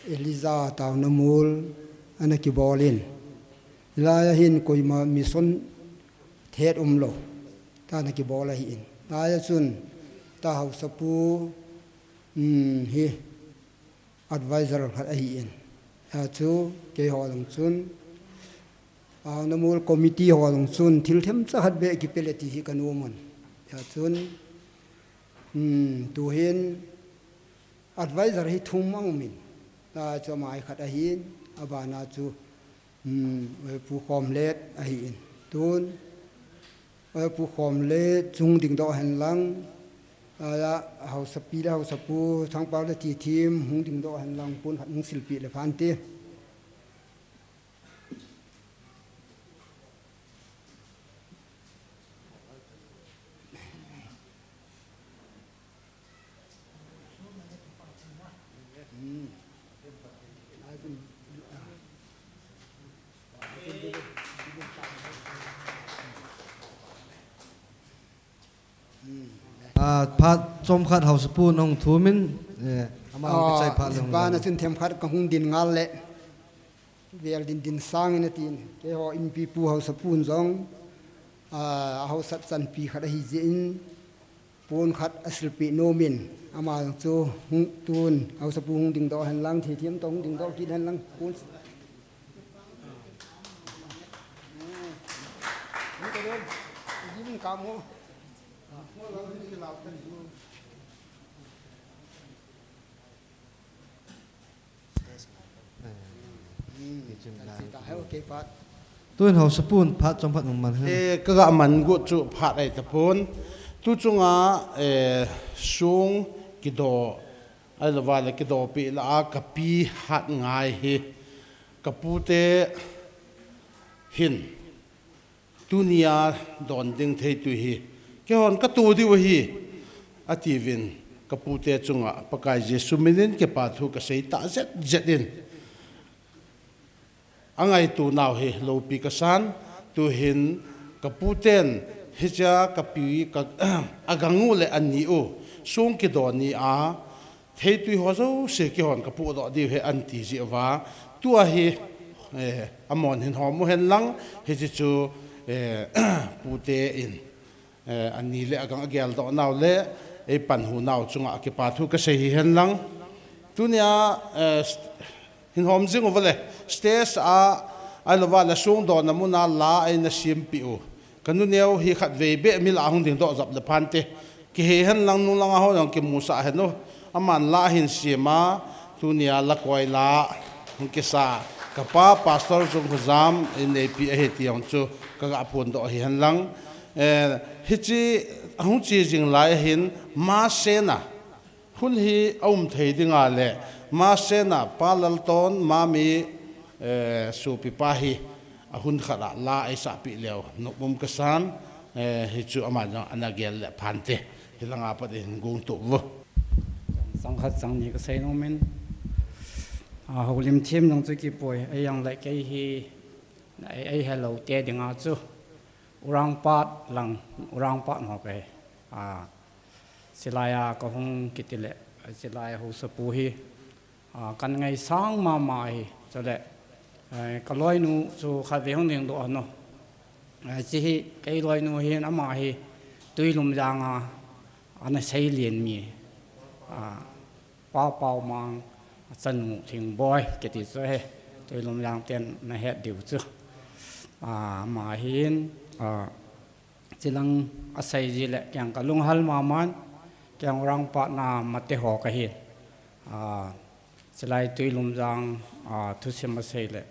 Elijah taona mol, ana kibol in. Hilai a hin koima mission thet umlou. Tah ana kibol ahi in. Hilai a chun, tah haosapu, hmm, hi, advisor khat ahi in. Hijeh chun, keiho jong chun, ah, namol committee ho jong chun, thil themcha khat beh kipe le ti hi ka nom un. Hijeh chun, hmm, tuhin, advisor hi thum aum in. Hijeh chun ama hi khat ahi in, abana chu, Hmm, Pu Khomlet ahi in. Tun, Pu Khomlet chu hung dingdoh hen lang, a, haosapi le haosapu, Thangpao le Tithim, hung dingdoh hen lang, pon khat hung silpeh le phan te. A, phat chomkhat haosapun ahung thum in, eh, ama hung kichai phat le hung bana chun themkhat ka hung din ngal le. Vel din din sang in atin. Keiho inpipu haosapun jong, a, haosat chanpi khat ahi jeh in, pon khat asilpeh nom in, ama chu hung tun, haosapu hung dingdoh hen lang, Tithim toh hung dingdoh kit hen lang, pon. Tun haosapun phat chomkhat hung man hen. Eh, ka ga man got chu phat ahi tapon. Tu chunga, eh, song kidoh, ahilouva le kidohpeh lah a ka pi hat ngai hi. Ka pute hin. Tunia don ding theitui hi, keihon ka to diu ahi, atiuvin ka pute chunga Pakai Jesu minin kipa thu ka sei ta jet jet in. Angaito nau hi loupi ka san, tuhin ka puten hichea ka pi ka, agang u le ani u, song kidoh ni a, theitui ho jouse keihon ka pohdoh diu ahi anti jeh uva. Tua hi, eh, amahon hin hom u hen lang, hiche chu, eh, pute in, eh, ani le agang ageldoh nau le, eipanhu nau chunga kipa thu ka sei hi hen lang. Tunia, eh, hin hom jing uva le, stage a, ahilouva le song dona muna la eina sempeh u. Ka nu neo hi khatvei beh mi lah a hung dingdoh jep le phante. Kihei hen lang nung langa ho jong kimusah hen u. Aman la ahin sem a, tunia la koi la hung kisa. Ka pa Pastor Jungkhojam in eipeh ahi ti jong chu ka ga phondoh ahi hen lang. Eh, hiche ahung che jing lai ahin, masanga hun hi aum thei dinga le, masanga Pa Lalton, Mami, eh, sopipa hi ahun khat a la eisahpeh leu nom um kasan, eh, hichu ama jong ana gel le phante, hilanga pat in gong tup vo. Chang khat chang ni kasei nom in, a, houlim thim jong chu kipoi, ahijongle kei hi, ei, ei helou te dinga chu, Urangpat lang, Urangpat ho kahi. A, chulai a kahung kiti le, chulai a haosapu hi, a, kan ngaisang mama hi, chule, eh, kaloinu chu khatvei hung dingdoh ahi. Eh, hiche hi, kei loinu hin ama hi, Twilumjang a, ana seilin mi, a, Pa Paomang, achanu Thingboi, kiti chu ahi, Twilumjang ten nahet diu chu. A, ama hin, a, chulang asei ji le, kei jong kalunghal maman, kei jong Urangpat na mate ho kahin. A, chulai Twilumjang, a, thusim asei le,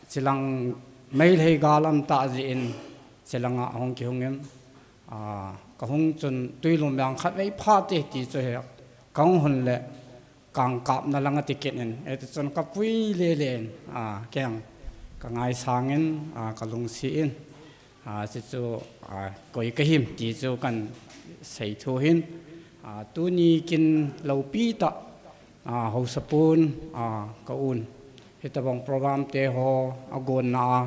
chulang Meitei gal aum tah jeh in, chulanga ahung kihung in, a, kahung chun Twilumjang khatvei phate ti chu hi, kahung hun le, kangkapna lang ati kit in, hiti chun kapui lele in, a, kei jong kangaisang in, a, kalungset in, a, chuchu, a, koi kahim ti chu kahin sei thu hin, a, tuni kin loupi tah, a, haosapun, a, ka un, hitobang program te ho agonna a,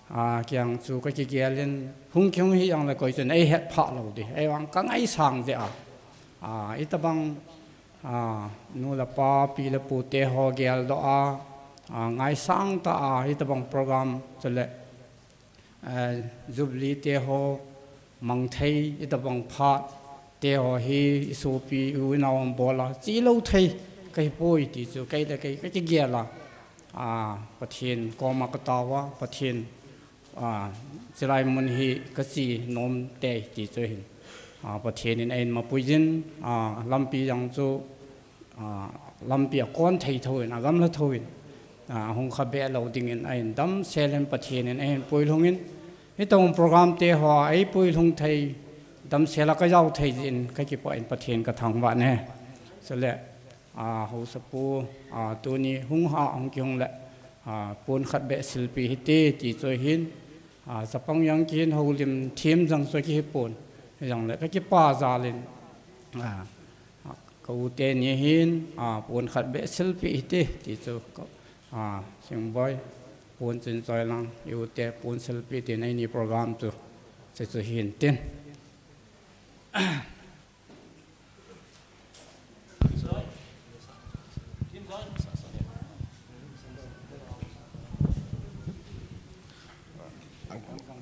a, kei jong chu kakigel in, hung kihung hijongle koi chun eihet phah lou ding, ahivang kangaisang jeh a, a, hitobang, a, nu le pa, pi le pu te ho geldoh a, a, ngaisang tah a, hitobang program chule, eh, Jubilee te ho mang thei, hitobang phat te ho hi isopi u inao hon bol a, che lou thei kahi poi ti chu kei le kei kakigel a, a, Pathen koma katao a, Pathen, a, chulai mun hi kache nom tei ti chu hin, a, Pathen in eihin mapui jin, a, lampi jong chu, a, lampi a kon thei thou in, agamla thou in, a, hung kha be lou ding in, eihin damsel in Pathen in eihin puilhung in, hitobang program te ho a eipuilhung thei, damsel a kajao thei jeh in kakipah in Pathen kathangvah e. Chule, a, haosapu, a, tuni hung ha hung kihung le, a, pon khat beh silpeh hite ti chu hin, a, chapang jong kihin houlim thim jong chu kihi pon, hijongle kakipah jal in, a, ka u teni hin, a, pon khat beh silpeh hite ti chu ka, a, Thingboi, pon chun choi lang, i u te pon silpeh tin eini program chu, chu chu hin tin.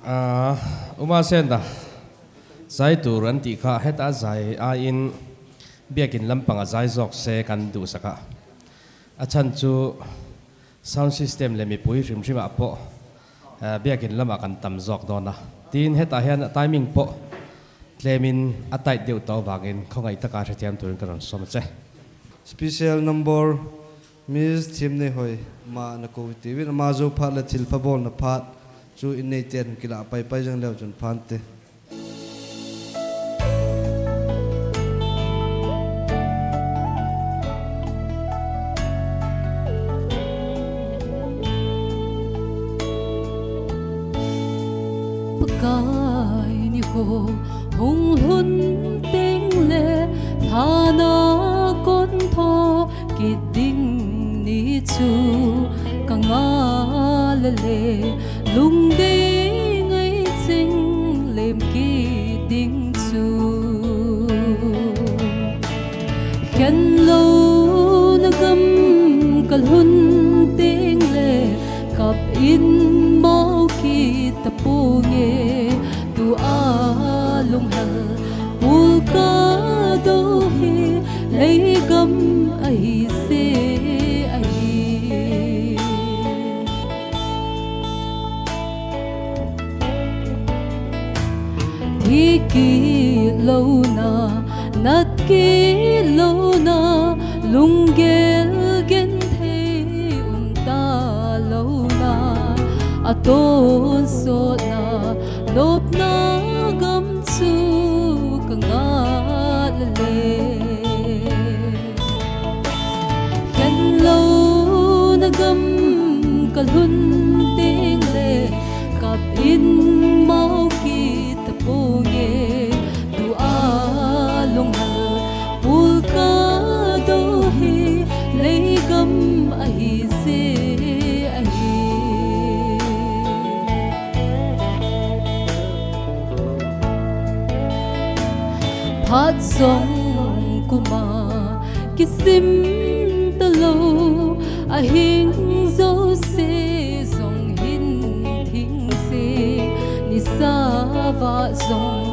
A, uma senda. Jai tur anti kha, heta jai a in biakin lampang a jai jok se kan duhsak a. Achan chu sound system le mipui hrimhrim a po, a, biakin lama kan tam jok don a. Tin heta hian a timing po tlemin a tight deuh tah vangin khawngaih taka hrethiam turin ka rawn sawm a che. Special number, Miss Thimneihoi, ma na ko tiuvin, ama zo phat le thil pha bawlna phat chu in neite an kila pai pai zang leu chun phan te. Pakai ni ho hung lhun teng le thana kon tho kit ding ni chu ka ngal le, lungdei ngai ching lem kit ding chu. Khen lo na gam ka lhun teng le kap in mau kit ta pawng e, tua lunghel pul ka do hi leigam ahi se ahi. Thi kit lo na, nat kit lo na, lunggel genthei um ta lo na, a tawnsawtna, lawpna Gam chu ka ngah le, khen louna gam ka lhun teng le, kap in mau kit ta ponge. Tua lunghel pulka do hi, leigam ahi je ahi. Phat jong kuma kisim talou, ahing jouse jong hin thing se, nisa va jong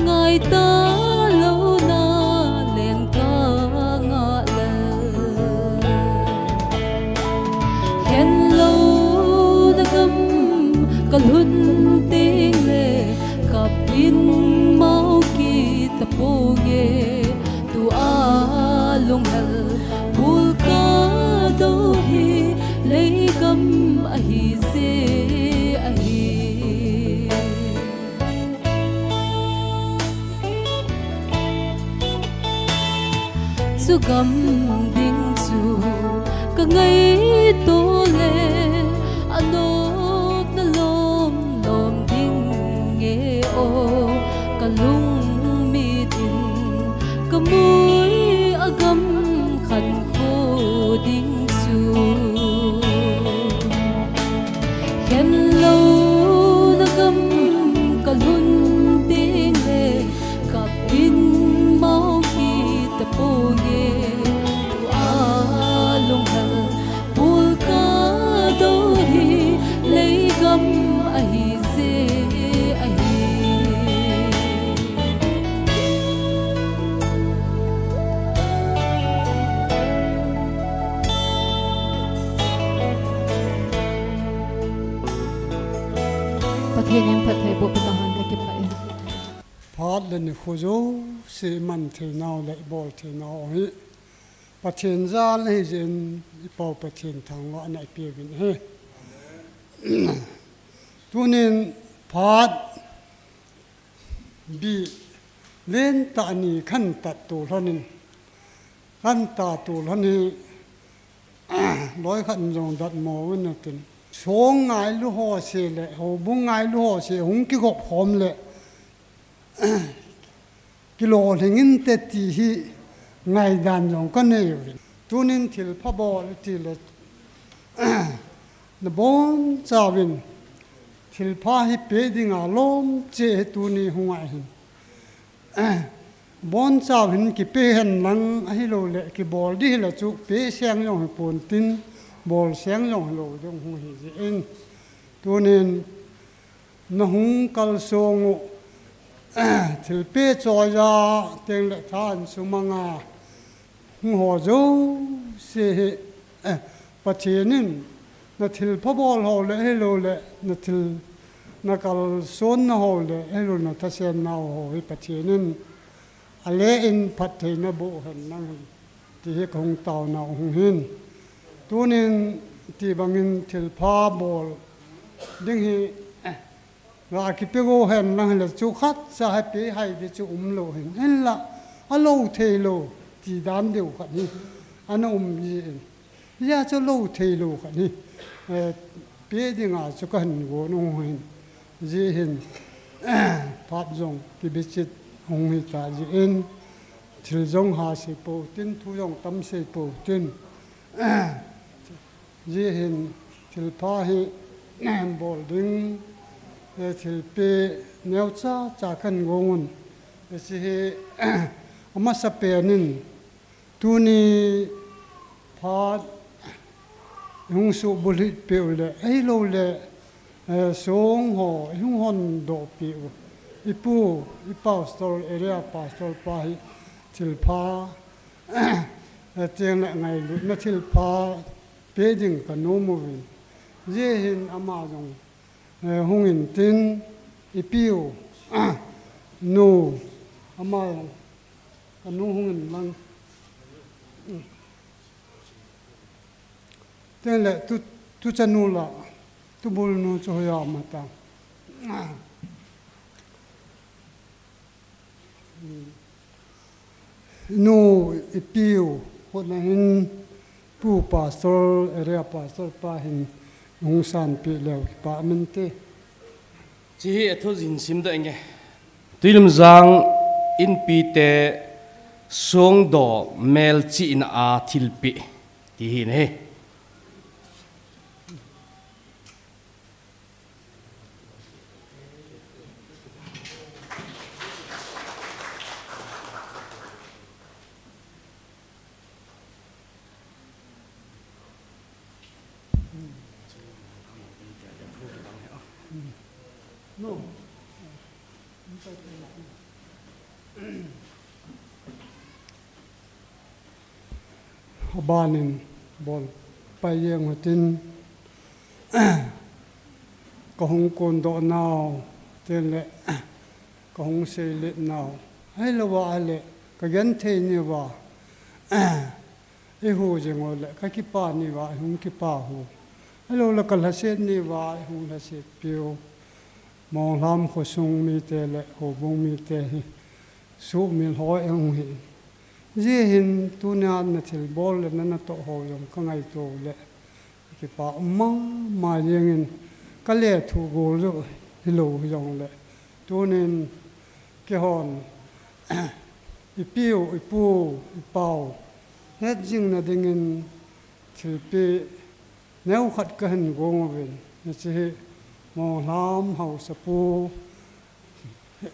ngai talouna leng ka ngah lel. Khen louna gam ka lhun teng le, kap in mau kit ta ponge. Tua lunghel pulka do hi, leigam ahi je ahi. Chu gam ding chu ka ngaito le, anopna lom lom ding nge o, ka lungmit in ka mui a gam khankho ding chu. Khen louna gam ka lhun teng le, kap in mau kit ta ponge. Tua lunghel pulka do hi, leigam ahi je ahi. Pathen in phattheiboh peh tahen, kakipah e. Phat le nikho jouse iman theinau le ibol theinau hi Pathen jal ahi jeh in, i Pau Pathen thangvahna ipeuvin ahi. Tunin phat bih lentah ni khan tat to lhonin, khan tat to lhon hi, loi khat in jong datmo uvin atin. Song ngailu ho se le houbung ngailu ho se hung kigop khom le, kilolhing inte ti hi ngaidan jong kanei uvin. Tunin thilpha bol iti le, nabonchauvin thilpha hi pe dinga lom cheh hi tuni hung ahin. Bonchau hin kipe hen lang, ahilou le kibol ding hile chu pe seng jong hipon tin, bol seng jong hilou ding hung hi jeh in. Tunin nahung kalsong u, thilpe choiya teng le tha insumanga hung ho jouse hi, eh, Pathen in na thilpha bol ho le, ahilou le na thil, na kalsonna ho le, ahilou na thasenna ho hi Pathen in ale in phattheina boh hen lang hen, ti hi kahung taona u hung hin. Tunin ti bangin thilpha bol ding hi, eh, ga kipe go hen lang hile chu khatcha hi pe hai ding chu umlou hin. Hinla, alou theilou, ti dan deu khat hi ana um jeh in. Hijeh a chu lou theilou khat hi, eh, pe dinga chu kahin gon u hin. Jeh hin, phat jong kibichit hung hita jeh in, thil jong ha sei pou tin, thu jong tam sei pou tin. Jeh hin thilpha hi bol ding, eh, thilpeh neocha cha kahin gong un. Hiche hi amasapen in tuni phat ihung suhbulhit peh u le, ahilou le, eh, song ho ihung hondoh peh u. Ipu, i pastor, area pastor pa hi thilpha, eh, teng le ngailutna thilpha pe ding kanom uvin. Jeh hin ama jong, eh, hung in tin, ipiu, nu, ama jong, kanu hung in lang. Teng le tu, tu chanu la, tu bul nu chu hoiya um ta. Nu ipiu, hona hin pu pastor, area pastor pa hin hung sanpeh leu kipa min te. Chi hi a thu jin sim da inge. Tuilimjang inpi te songdoh melchihna a thilpeh ti hi ne. Abanin bol pai jeng utin, ka hung kondoh nau, tin le, ka hung seilet nau. Ahilou va ahile, ka genthei ni va, i hu jing u le, ka kipa ni va, i hung kipa hu. Ahilou le, ka lhaset ni va, i hung lhaset piu. Monglham khosung mite le houbung mite hi sumil hoi ahung hi. Hijeh hin tunia na thilbol le na natoh ho jong ka ngaito le kipa um mama jengin ka lethuh gol jong hilou hijongle tunin keihon ipiu, ipu, ipau hetjingna dingin thilpeh neokhat kahin gong uvin, hiche hi Monglham haosapu,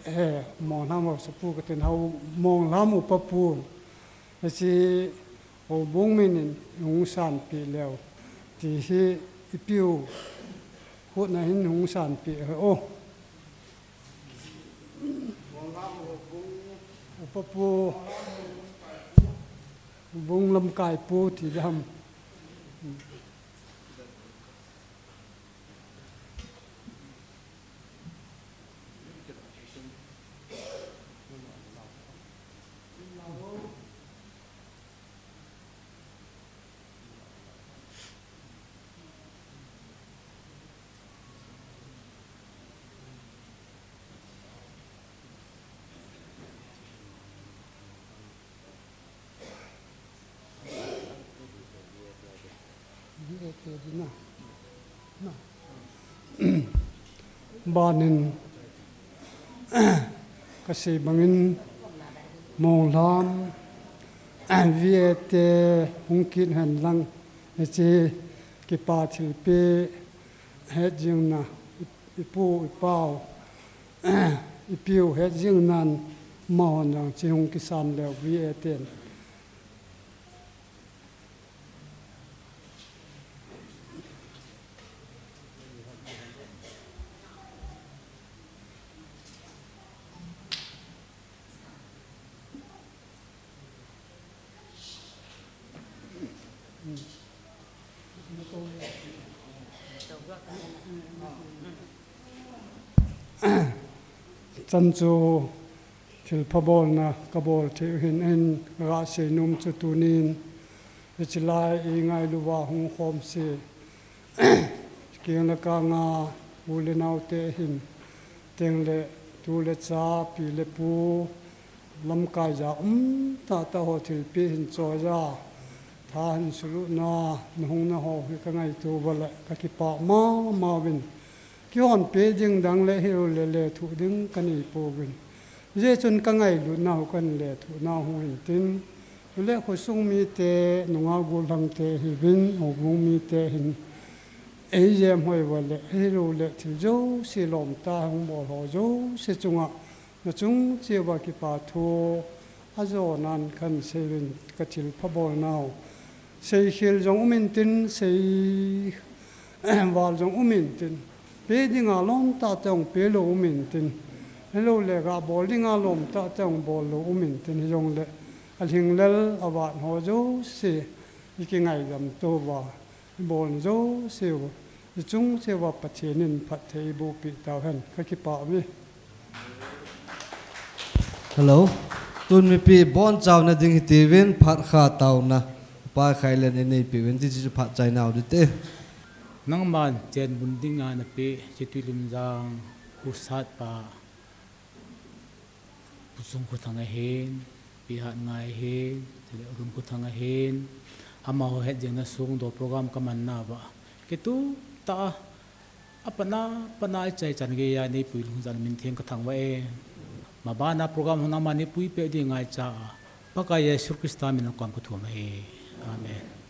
he, Monglham haosapu katin, hao, Monglham upapu, hiche houbung minin hung sanpeh leu, ti hi ipiu khutna hin hung sanpeh hi o. Upapu, houbung lamkaipu ti ding ham. Banin kasei bangin Monglham V A te hung kit hen lang, hiche kipa thilpeh hetjingna, ipu, ipau, ipiu hetjingnan amahon jong hiche hung kisan leu V A ten. Chan chu thilpha bolna kabol thei u hin, ahin kasei nom chu tunin hiche lai i ngailu uva hung khom se, keng le kang a u le nao te hin, teng le tu le cha, pi le pu, lamkai ja um tahtah ho thilpeh hin choija, tha hin suluhna, nahungna ho hi kangaito uva le kakipa mama uvin. Kihonpeh ding dang le hilou le lethuh ding kanei pouvin. Hijeh chun kangailutna u kahin lethuh nau hung hintin. Chule khosung mite, nungah gollhang te hiuvin, houbung mite hin eijem hoi uva le, hilou le thil jouse lomtah a hung bol ho jouse chunga nachung cheh uva kipa thu ajonan kahin sei uvin, kathilpha bolnau seikhel jong um intin, sei val jong um intin, pe dinga lomtah teng pe lou um intin, hilou le gabol dinga lomtah teng bol lou um intin, hijongle alhinglel avat ho jouse ikingaidam tou uva, ibol jouse u, ichung cheh uva Pathen in phatthei eiboh peh tauhen, kakipa uve. Hello. Tun mipi bonchauna ding hitiuvin phat kha taona Upa Khailen in eipeh uvin, tichu phat chaina u hite. Nangman chenbun dinga napeh, hiche Tuilimjang Khosat pa Pu Sungkhothang ahin, Pi Hatngai ahin, chule Lungkhothang ahin, amaho hetjingna sung do program kamanna uva, kitup tah a, apatna, patna ichai chan geiya neipui lungjan min theng kathangvah e. Mabana program hung ama neipui peh ding ngaicha a, Pakai Jesu Christa min a kon kathum ahi. Amen.